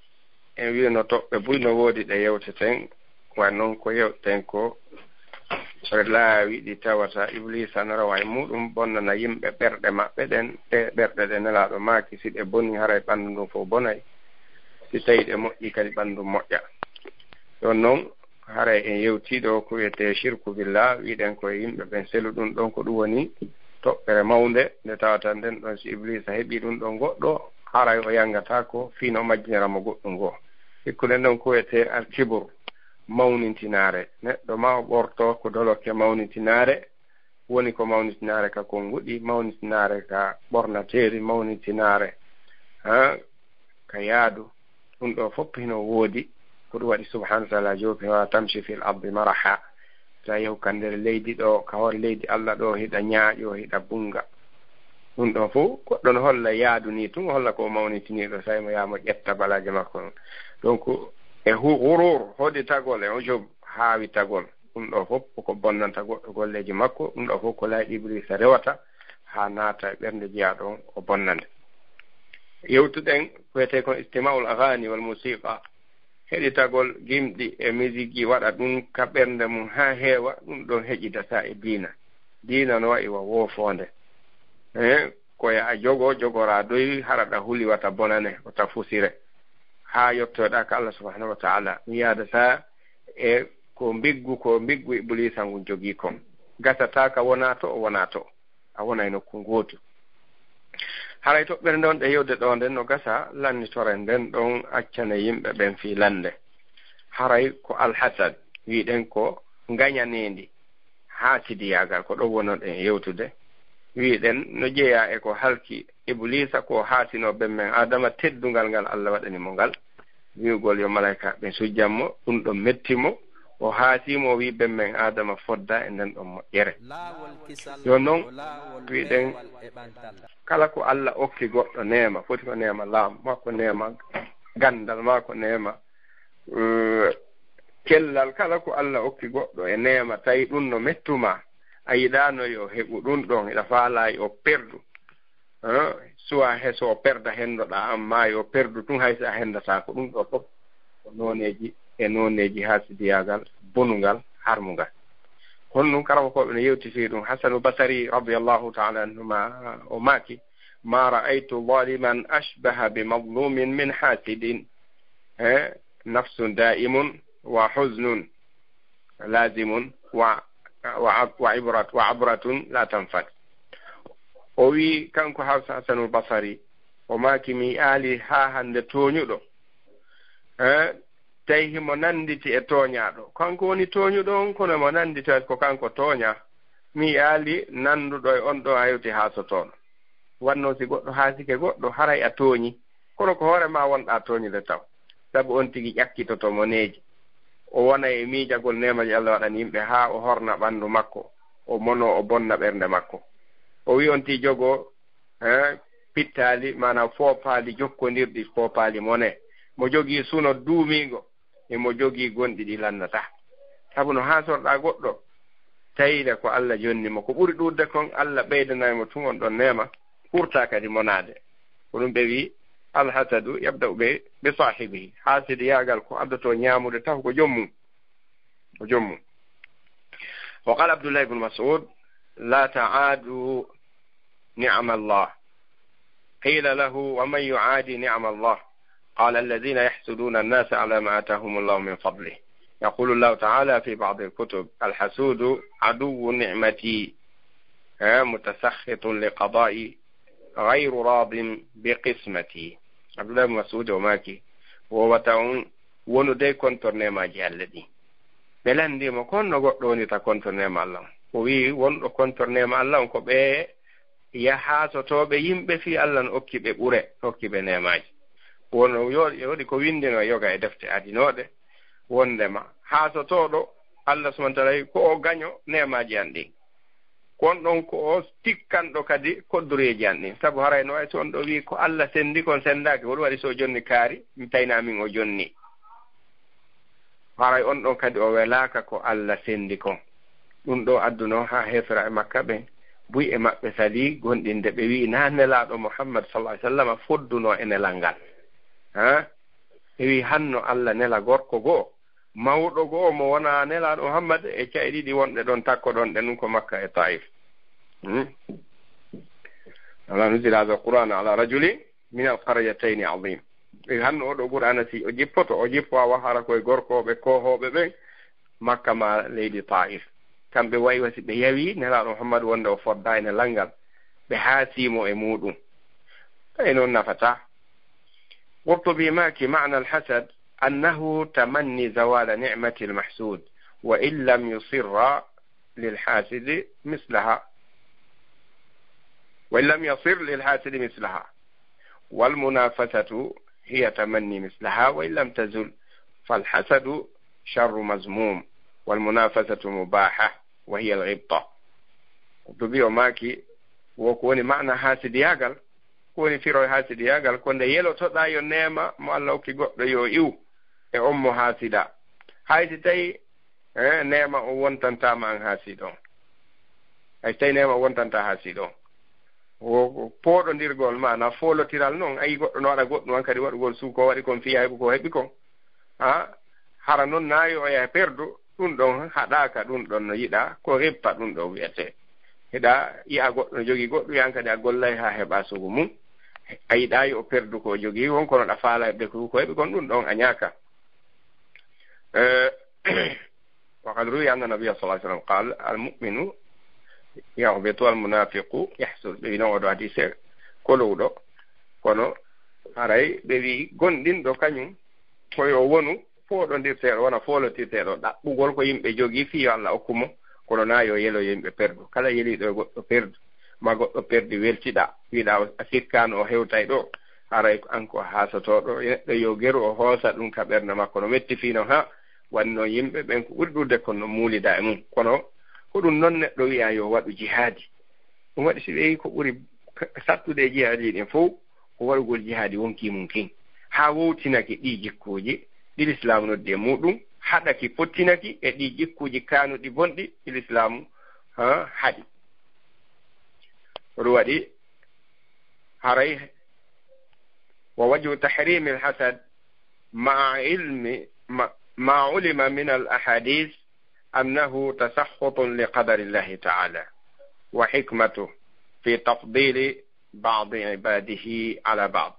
en wi'uno toɓɓe buy no woodi ɗe yewteten, wa non ko yewteten ko laawi ɗi tawata Ibliisa no rawa e muuɗum bonnana yimɓe ɓerɗe maɓɓe ɗen, ɗe ɓerɗe ɗe Nelaaɗo maaki, si ɗe boni, haray ɓanndu ndun fof bonay, si tawi ɗe moƴƴi kadi, ɓanndu moƴƴa. Ɗon non, haray en yewtii ɗo ko wiyetee shirku billah, wiɗen ko e yimɓe ɓen selu. Ɗum ɗon ko ɗum woni toɓɓere mawnde, nde tawata nden ɗon si Ibliisa heɓii ɗum ɗon goɗɗo, haray o yangataako fii no majjinira mo goɗɗum goo. Hikkunde nden ko wiyetee alkibur, mawnintinaare. Neɗɗo ma o ɓorto ko dolokke mawnintinaare, woni ko mawnitinaare ka konnguɗi, mawnitinaare ka ɓornateeri, mawnitinaare, ha, ka yaadu. Ɗum ɗo fof hino woodi. Ko ɗum waɗi subhanahu wa ta'ala joopi: "Wa tamshi fil ardi maraha." Ta yehu ka nder leydi ɗo, ka hoore leydi Allah ɗo, hiɗa ñaaƴo, hiɗa bunnga. Ɗum ɗo fof goɗɗo no holla yaadu ni tun, holla ko mawnitiniiɗo, tawi mo yaa mo ƴetta balaaje makko. Donc, e hu-, ghurur, hoodi tagol e ujub, haawi tagol. Ɗum ɗo fof ko bonnanta goɗɗo golleeji makko. Ɗum ɗo fof ko laawi Ibliisa rewata haa naata e ɓernde jiyaaɗo on, o bonnande. Yewtuɗen ko wiyetee kon istima'ul aghani wal musiqa. heɗitagol gimɗi e misiki, waɗa ɗum ka ɓernde mum haa heewa, ɗum ɗon heƴidata e diina. Diina no wa'i wa woofoonde. Eh, ko ya a jogo, jogoraa doy, hara ɗa huli wata bonane, wata fusire. Haa yottoɗaa ka Allah subhanahu wa ta'ala. Mi yaadata e ko mbiggu, ko mbiggu Ibliisa ngun jogii kon. Gasata ka wonaa to, o wonaa to. A wona e nokku ngootu. Haray toɓɓere nden ɗe yewde ɗo nden no gasa lannitoren nden ɗon accane yimɓe ɓen fii lannde. Haray ko alhasad, wi'ɗen ko ngañaneendi, haasidiyaagal, ko ɗon wonoɗen yewtude. Wi'ɗen no jeyaa e ko halki Ibliisa, ko haasino ben men Aadama teddungal ngal Allah waɗani mo ngal. Wi'ugol yo malaykaaɓe sujjan mo, ɗum ɗon metti mo. O haasii mo, o wi'i ben men Aadama fodda e nden ɗon moƴƴere. Yo non, wi'ɗen, kala ko Allah okki goɗɗo neema, foti ko neema laamu, maa ko neema ganndal, maa ko neema, eh, kellal, kala ko Allah okki goɗɗo e neema, tawi ɗum no mettu ma, a yiɗaano yo heɓu ɗum ɗon, hiɗa faalaa yo perdu. Eh, suwa he so o perda hendoɗaa, amma yo perdu tun hay si a hendataa ko. Ɗum ɗo fof ko nooneeji e nooneeji haasidiyaagal, bonungal, harmungal. Kono ɗum karamokooɓe no yewti fii ɗum. Hasanul Basari radiyallahu ta'ala anhuma o maaki, "Ma ra'aytu zaliman ashbaha bi mazlumin min hasidin." Eh, "Nafsun da'imun wa huznun lazimun wa, wa, wa ibrat, wa abratun la tanfat." O wi kanko Hafsa Hasanul Basari, o maaki, "Mi aali haa hannde tooñuɗo, eh, tawi himo nannditi e tooñaaɗo. Kanko woni tooñuɗo on, kono mo nannditi ko kanko tooñaa. Mi aali nannduɗo e on ɗo a yewti haasotooɗo. Wanno si goɗɗo haasike goɗɗo, haray a tooñi. Kono ko hoore ma wonɗaa tooñude taw. Sabu on tigi ƴakkitoto moneeji. O wona e miijagol neema ji Allah waɗani yimɓe haa o horna ɓanndu makko, o mono, o bonna ɓernde makko." O wi on ti jogo, eh, pittaali, maanaam foopaali jokkondirɗi, foopaali mone. Mo jogii suno duumiingo, e mo jogii gonɗi ɗi lannata. Sabu no haasorɗaa goɗɗo, tawire ko Allah jonni mo. Ko ɓuri ɗuuɗde kon, Allah ɓeydanay mo tun on ɗon neema, ɓurta kadi monaade. Ko ɗum ɓe wi, "Alhasadu yabda'u bi, bi saahibihi." Haasidiyaagal ko addoto ñaamude taw ko joom mum. Ko joom mum. Wa qala Abdullah ibn Mas'ud, "La ta'adu ni'ama Allah." قيل له: "ومن يعادي نعم الله؟" قال: "الذين يحسدون الناس على ما آتاهم الله من فضله." يقول الله تعالى في بعض الكتب: "الحسود عدو نعمتي، ها، متسخط لقضائي، غير راض بقسمتي." Abdullahi Mas'ud o maaki, wowata on wonude kontor neemaaji Allah ɗi. Ɓe lanndii mo, "Ko honno goɗɗo wonirta kontor neema Allah on?" O wi'i, "Wonɗo kontor neema Allah on ko ɓe yahaasotooɓe yimɓe fii Allah no okki ɓe ɓure, okki ɓe neemaaji." Wono yo-, yo waɗi ko winndino e yoga e defte adinooɗe, wonndema haasotooɗo Allah subhanahu wa ta'ala ko o gaño neemaaji an ɗin. Ko on ɗon ko o tikkanɗo kadi koddureeji an ɗin. Sabu haray no wayi so on ɗo wi'i ko Allah senndi kon senndaaki, ko ɗum waɗi so o jonni kaari, mi tayna min o jonni. Haray on ɗon kadi o welaaka ko Allah senndi kon. Ɗum ɗo adduno haa heeferaaɓe Makka ɓen, buy e maɓɓe salii gonɗinde, ɓe wi'i, "Naa Nelaaɗo Muhammad sallallahu alaihi wasallam fodduno e nelal ngal?" Ha? Ɓe wi'i, "Hanno Allah nela gorko goo, mawɗo goo mo wonaa Nelaaɗo Muhammad e ca'e ɗiɗi wonɗe ɗon takkoɗon ɗe ɗum ko Makka e Taif." Hmm? "Wala nuzila hadha al-Qur'an ala rajulin min al-qaryatayni azim." E hanno oɗo Qur'aana si o jippoto, o jippo awa hara koye gorkooɓe koohooɓe ɓen, Makka ma leydi Taif. Kamɓe wayi wasi ɓe yawi Nelaaɗo Muhammad wonde o fodda e nelal ngal. Ɓe haasii mo e muuɗum. Tawi noon nafataa. Qurtubi maaki, "Ma'na al-hasad annahu tamanni zawala ni'mati al-mahsud, wa in lam yusirra lil hasidi mislaha, wa in lam yasir lil hasidi mislaha, wal munafasatu hiya tamanni mislaha wa in lam tazul, fal hasadu sharru mazmum, wal munafasatu mubaha, wa hiya al ghibta." Dubi o maaki, wo ko woni ma'ana hasidiyaagal, ko woni firo hasidiyaagal, ko nde yelotoɗaa yo neema mo Allah okki goɗɗo yo iw e on mo hasida. Hay si tawi, eh, neema o wontantaama an hasiɗo on. Hay si tawi neema o wontanta hasiɗo on. Wo ko pooɗondirgol, maana foolotiral noon. Ayi goɗɗo no waɗa goɗɗum, an kadi waɗugol suuko waɗi kon fiya heɓi ko heɓi kon. Ha, hara noon naayo o yaha perdu, ɗum ɗon haɗaaka, ɗum ɗon no yiɗa, ko rippa ɗum ɗon wi'etee. Hiɗa yi'a goɗɗo no jogii goɗɗum, yan kadi a gollay haa heɓa sugu mum. A yiɗa yo o perdu ko o jogii, won kono ɗa faala heɓde ko, ko heɓi kon, ɗum ɗon a ñaaka. Eh, وقد روي أن النبي صلى الله عليه وسلم قال: "المؤمن يغبط والمنافق يحسد." Ɓe wi noon oɗo hadise kolowɗo, kono haray ɓe wi gonɗinɗo kañum ko yo wonu fooɗondirteeɗo, wona foolotirteeɗo ɗaɓɓugol ko yimɓe jogii fii yo Allah okku mo, kono naa yo yelo yo yimɓe perdu. Kala yeliiɗo e goɗɗo perdu, ma goɗɗo perdi weltiɗa, wiɗa a sikkaano o hewtay ɗo, haray ko an ko haasotooɗo. Neɗɗo yo geru o hoosa ɗum ka ɓernde makko no metti fii no ha wonno yimɓe ɓen ko ɓuri ɗuuɗude kon no muulida e mum. Kono ko ɗum non neɗɗo wi'a yo waɗu jihaadi. Ɗum waɗi si ɓe ko ɓuri sattude e jihaadi ɗin fow ko waɗugol jihaadi wonkii mum kin. Haa wowtinake ɗii jikkuuji ɗi Lislaamu noddi e muɗum, haɗaki fottinaki e ɗii jikkuuji kaanuɗi bonɗi ɗi Lislaamu, ha, haɗi. Ko ɗum waɗi haray ووجه تحريم الحسد مع علم، مع، ما علم من الأحاديث أنه تسخط لقدر الله تعالى وحكمته في تفضيل بعض عباده على بعض.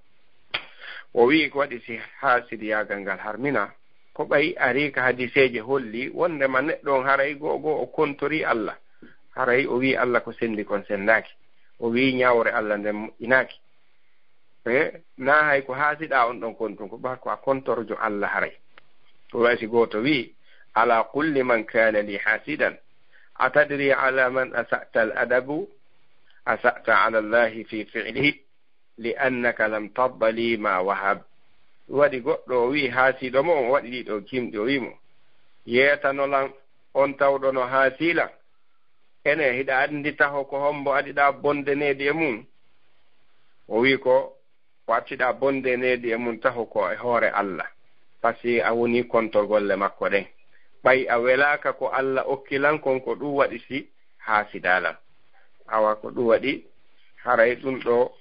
O wi'i ko waɗi si haasidiyaagal ngal harmina, ko ɓay arii ka hadiseeje holli wonndema neɗɗo on haray goo goo o kontorii Allah. Haray o wi'i Allah ko senndi kon senndaaki. O wi'i ñawre Allah nden moƴƴinaaki. Eh, naa hay ko haasiɗaa on ɗon kon tun, ko ba ko a kontorjo Allah haray. Ko wayi si gooto wi'i: "Ala kulli man kana li hasidan. Atadri ala man asa'ta al adabu? Asa'ta ala Allahi fi fi'lihi, li annaka lam tarda li ma wahab." Waɗi goɗɗo o wi'i haasiiɗo mo, o waɗi ɗiɗo kimɗi, o wi'i mo: "Yeetano lan on tawɗo no haasii lan. Ene, hiɗa anndi taho ko hombo aɗiɗaa bonde needi e mum?" O wi'i ko, o acciɗaa bonde needi e mum taho ko e hoore Allah. Pasi a woni kontor golle makko ɗen. Ɓay a welaaka ko Allah okki lan kon, ko ɗum waɗi si haasidaa lan. Awa ko ɗum waɗi, haray ɗum ɗo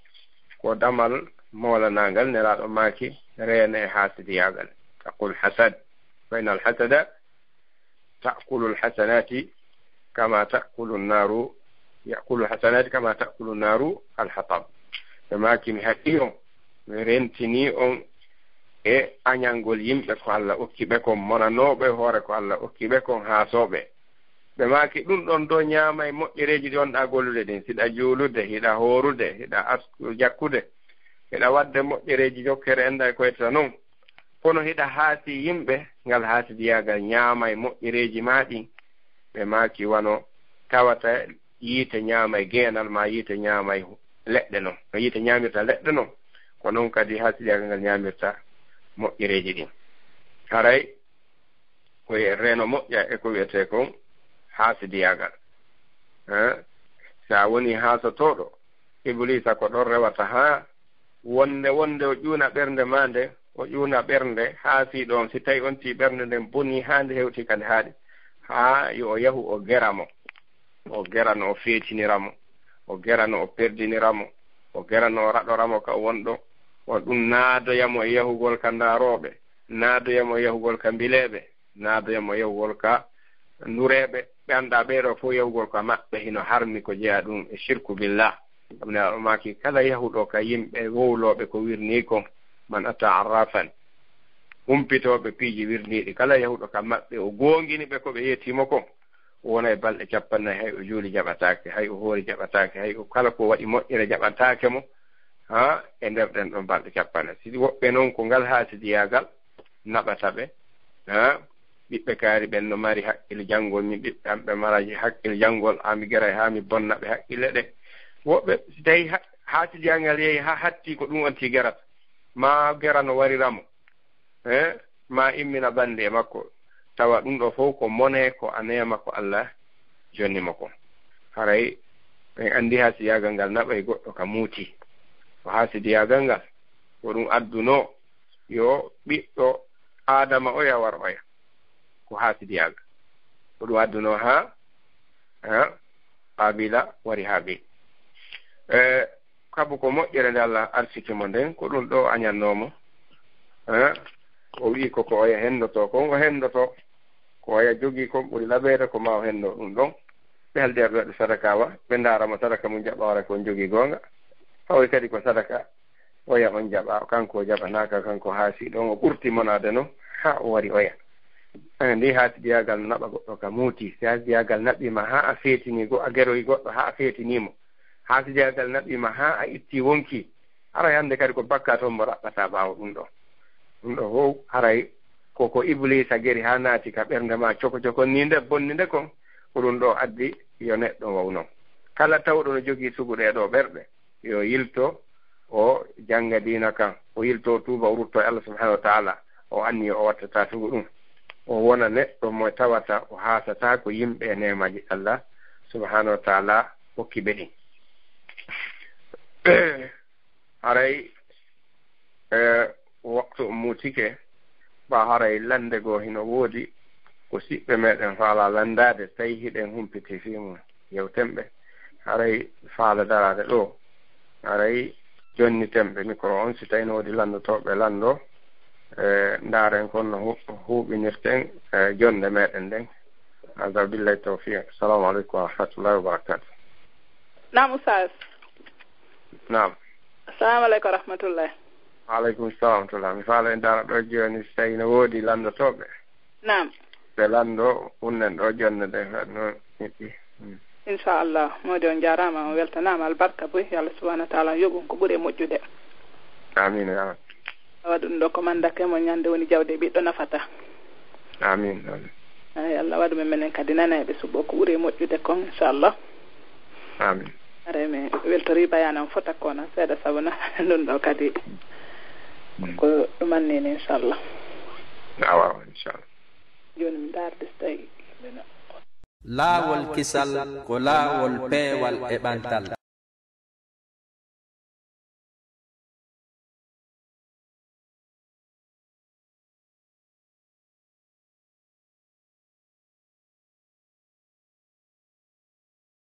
ko damal moolanaangal, Nelaaɗo maaki, reene e haasidiyaagal. Taqul hasad, fa innal hasada ta'kulul hasanati kama ta'kulun naru, ya'kulul hasanati kama ta'kulun naru al hatab. Ɓe maaki, mi haɗi on, mi rentini on e añangol yimɓe ko Allah okki ɓe kon, monanooɓe hoore ko Allah okki ɓe kon, haasooɓe. Ɓe maaki, ɗum ɗon do ñaamay moƴƴereeji ɗi wonɗaa gollude ɗin, siɗa juulude, hiɗa hoorude, hiɗa asku-, jakkude, hiɗa waɗde moƴƴereeji jokkere enda e koyta non. Kono hiɗa haasi yimɓe, ngal haasidiyaagal ñaamay moƴƴereeji maa ɗin. Ɓe maaki, wano tawata yiite ñaamay geenal, maa yiite ñaamay leɗɗe non. No yiite ñaamirta leɗɗe non, ko non kadi haasidiyaagal ngal ñaamirta moƴƴereeji ɗin. Haray ko e reeno moƴƴa e ko wi'etee kon haasidiyaagal. Eh, si a woni haasotooɗo, Ibliisa ko ɗon rewata haa wonde, wonde o ƴuuna ɓernde maa nde, o ƴuuna ɓernde haasiiɗo on, si tawi on tii ɓernde nden bonii haa nde hewti kadi haaɗi, haa yo o yahu o gera mo, o gera no o feetinira mo, o gera no o perdinira mo, o gera no o raɗora mo ka o wonɗo, o ɗum naadoya mo e yahugol ka ndaarooɓe, naadoya mo e yahugol ka mbileeɓe, naadoya mo e yahugol ka ndureeɓe. Ɓe anndaa ɓee ɗoo fof yahugol ka maɓɓe hino harmi ko jeyaa ɗum e shirku billah. Ɗum ne o maaki kala yahuɗo ka yimɓe wowlooɓe ko wirnii kon, man ata arrafan, humpitooɓe piiji wirniiɗi, kala yahuɗo ka maɓɓe o goongini ɓe ko ɓe yeetii mo kon, o wona e balɗe cappannayi, hay o juuli jaɓataake, hay o hoori jaɓataake, hay o kala ko waɗi moƴƴere jaɓataake mo, haa e nder ɗen ɗon balɗe cappannayi. Si woɓɓe non ko ngal haasidiyaagal naɓata ɓe, haa ɓiɓɓe kaari ɓen no mari hakkil janngol, min ɓiɓɓe am ɓe mara hakkil janngol, haa mi geray, haa mi bonna ɓe hakkille ɗe. Woɓɓe si tawi ha-, haasidiyaagal yehi haa hatti ko ɗum on tii gerata, maa gera no warira mo, eh, maa immina bannde e makko, tawa ɗum ɗo fof ko mone, ko a neema ko Allah jonni mo kon. Haray en anndi haasidiyaagal ngal naɓay goɗɗo ka muuti. Ko haasidiyaagal ngal, ko ɗum addunoo yo ɓiɗɗo Aadama oya war oya. Ko haasidiyaagal. Ko ɗum addunoo haa, haa Qaabila wari Haabil. Eh, Kabu ko moƴƴere nde Allah arsiki mo nden, ko ɗum ɗo añannoo mo. Eh, O wi'i ko ko oya henndotoo kon, o henndotoo. Ko oya jogii kon ɓuri laɓeede ko maa o henndoo ɗum ɗon. Ɓe haldi ɓe waɗi sadaka wa, ɓe ndaara mo sadaka mum jaɓa, hara ko on jogii goonga. Hawi kadi ko sadaka, oya on jaɓa, kanko o jaɓanaaka, kanko haasi ɗon, o ɓurti monaade non, haa o wari oya. Eh, ndi haasidiyaagal no naɓa goɗɗo ka muuti. Si haasidiyaagal naɓii ma haa a feetini go-, a geroyi goɗɗo haa a feetini mo. Haasidiyaagal naɓii ma haa a itti wonki. Hara hannde kadi ko bakkaat on mo raɓɓata ɓaawo ɗum ɗo. Ɗum ɗo fof haray ko ko Ibliisa geri haa naati ka ɓernde ma coko coko ni nde bonni nde kon. Ko ɗum ɗo addi yo neɗɗo waw non. Kala tawɗo no jogii sugu ɗee ɗoo ɓerɗe, yo yilto, o jannga diina kan, o yilto, o tuuba, o rutto e Allah subhanahu wa taala, o anni o wattata sugu ɗum. O wona neɗɗo mo tawata o haasata ko yimɓe e neemaji Allah subhanahu wa taala hokki ɓe ɗin. Haray, e, waktu o muutike, ba haray lannde goo hino woodi ko siɓɓe meɗen faala lanndaade, tawi hiɗen humpiti fii mum. Yewten ɓe. Haray faala daraade ɗo. Haray jonniten ɓe mikro on, si tawi no woodi lanndotooɓe lanndo, e, ndaaren kon no hu-, huuɓinirten, e, jonnde meɗen nden. Hada billahi tawfiq. Assalamu aleykum wa rahmatullahi wa barakatuh. Naam, Oustaz. Naam. Assalamu aleykum wa rahmatullah. Wa aleykum salam wa rahmatullah. Mi faala en dara ɗo jooni, so tawi no woodi lanndotooɓe. Naam. Ɓe lanndo, unnen ɗo jonnde nde, no ñiɗɗi. Mm. Inchallah. Mawɗo on jaaraama, on weltanaama, albarka boy. Yo Allah subhanahu wa taala yoɓu ko ɓuri e moƴƴude. Amin, ya Rabbi. Waɗu ɗum ɗo ko mandake mo ñande woni jawde ɓiɗɗo nafata. Amin, amin. Ay, Allah waɗu men menen kadi nanayɓe suɓo ko ɓuri e moƴƴude kon, inchallah. Amin. Are mi weltori bayanan fota kono seeɗa sabu na ɗum ɗo kadi. Mm. Ko ɗum annini, inchallah. Awa, inchallah. Jooni mi ndaarde so tawi yimɓe no. Laawol kisal ko laawol peewal e ɓantal.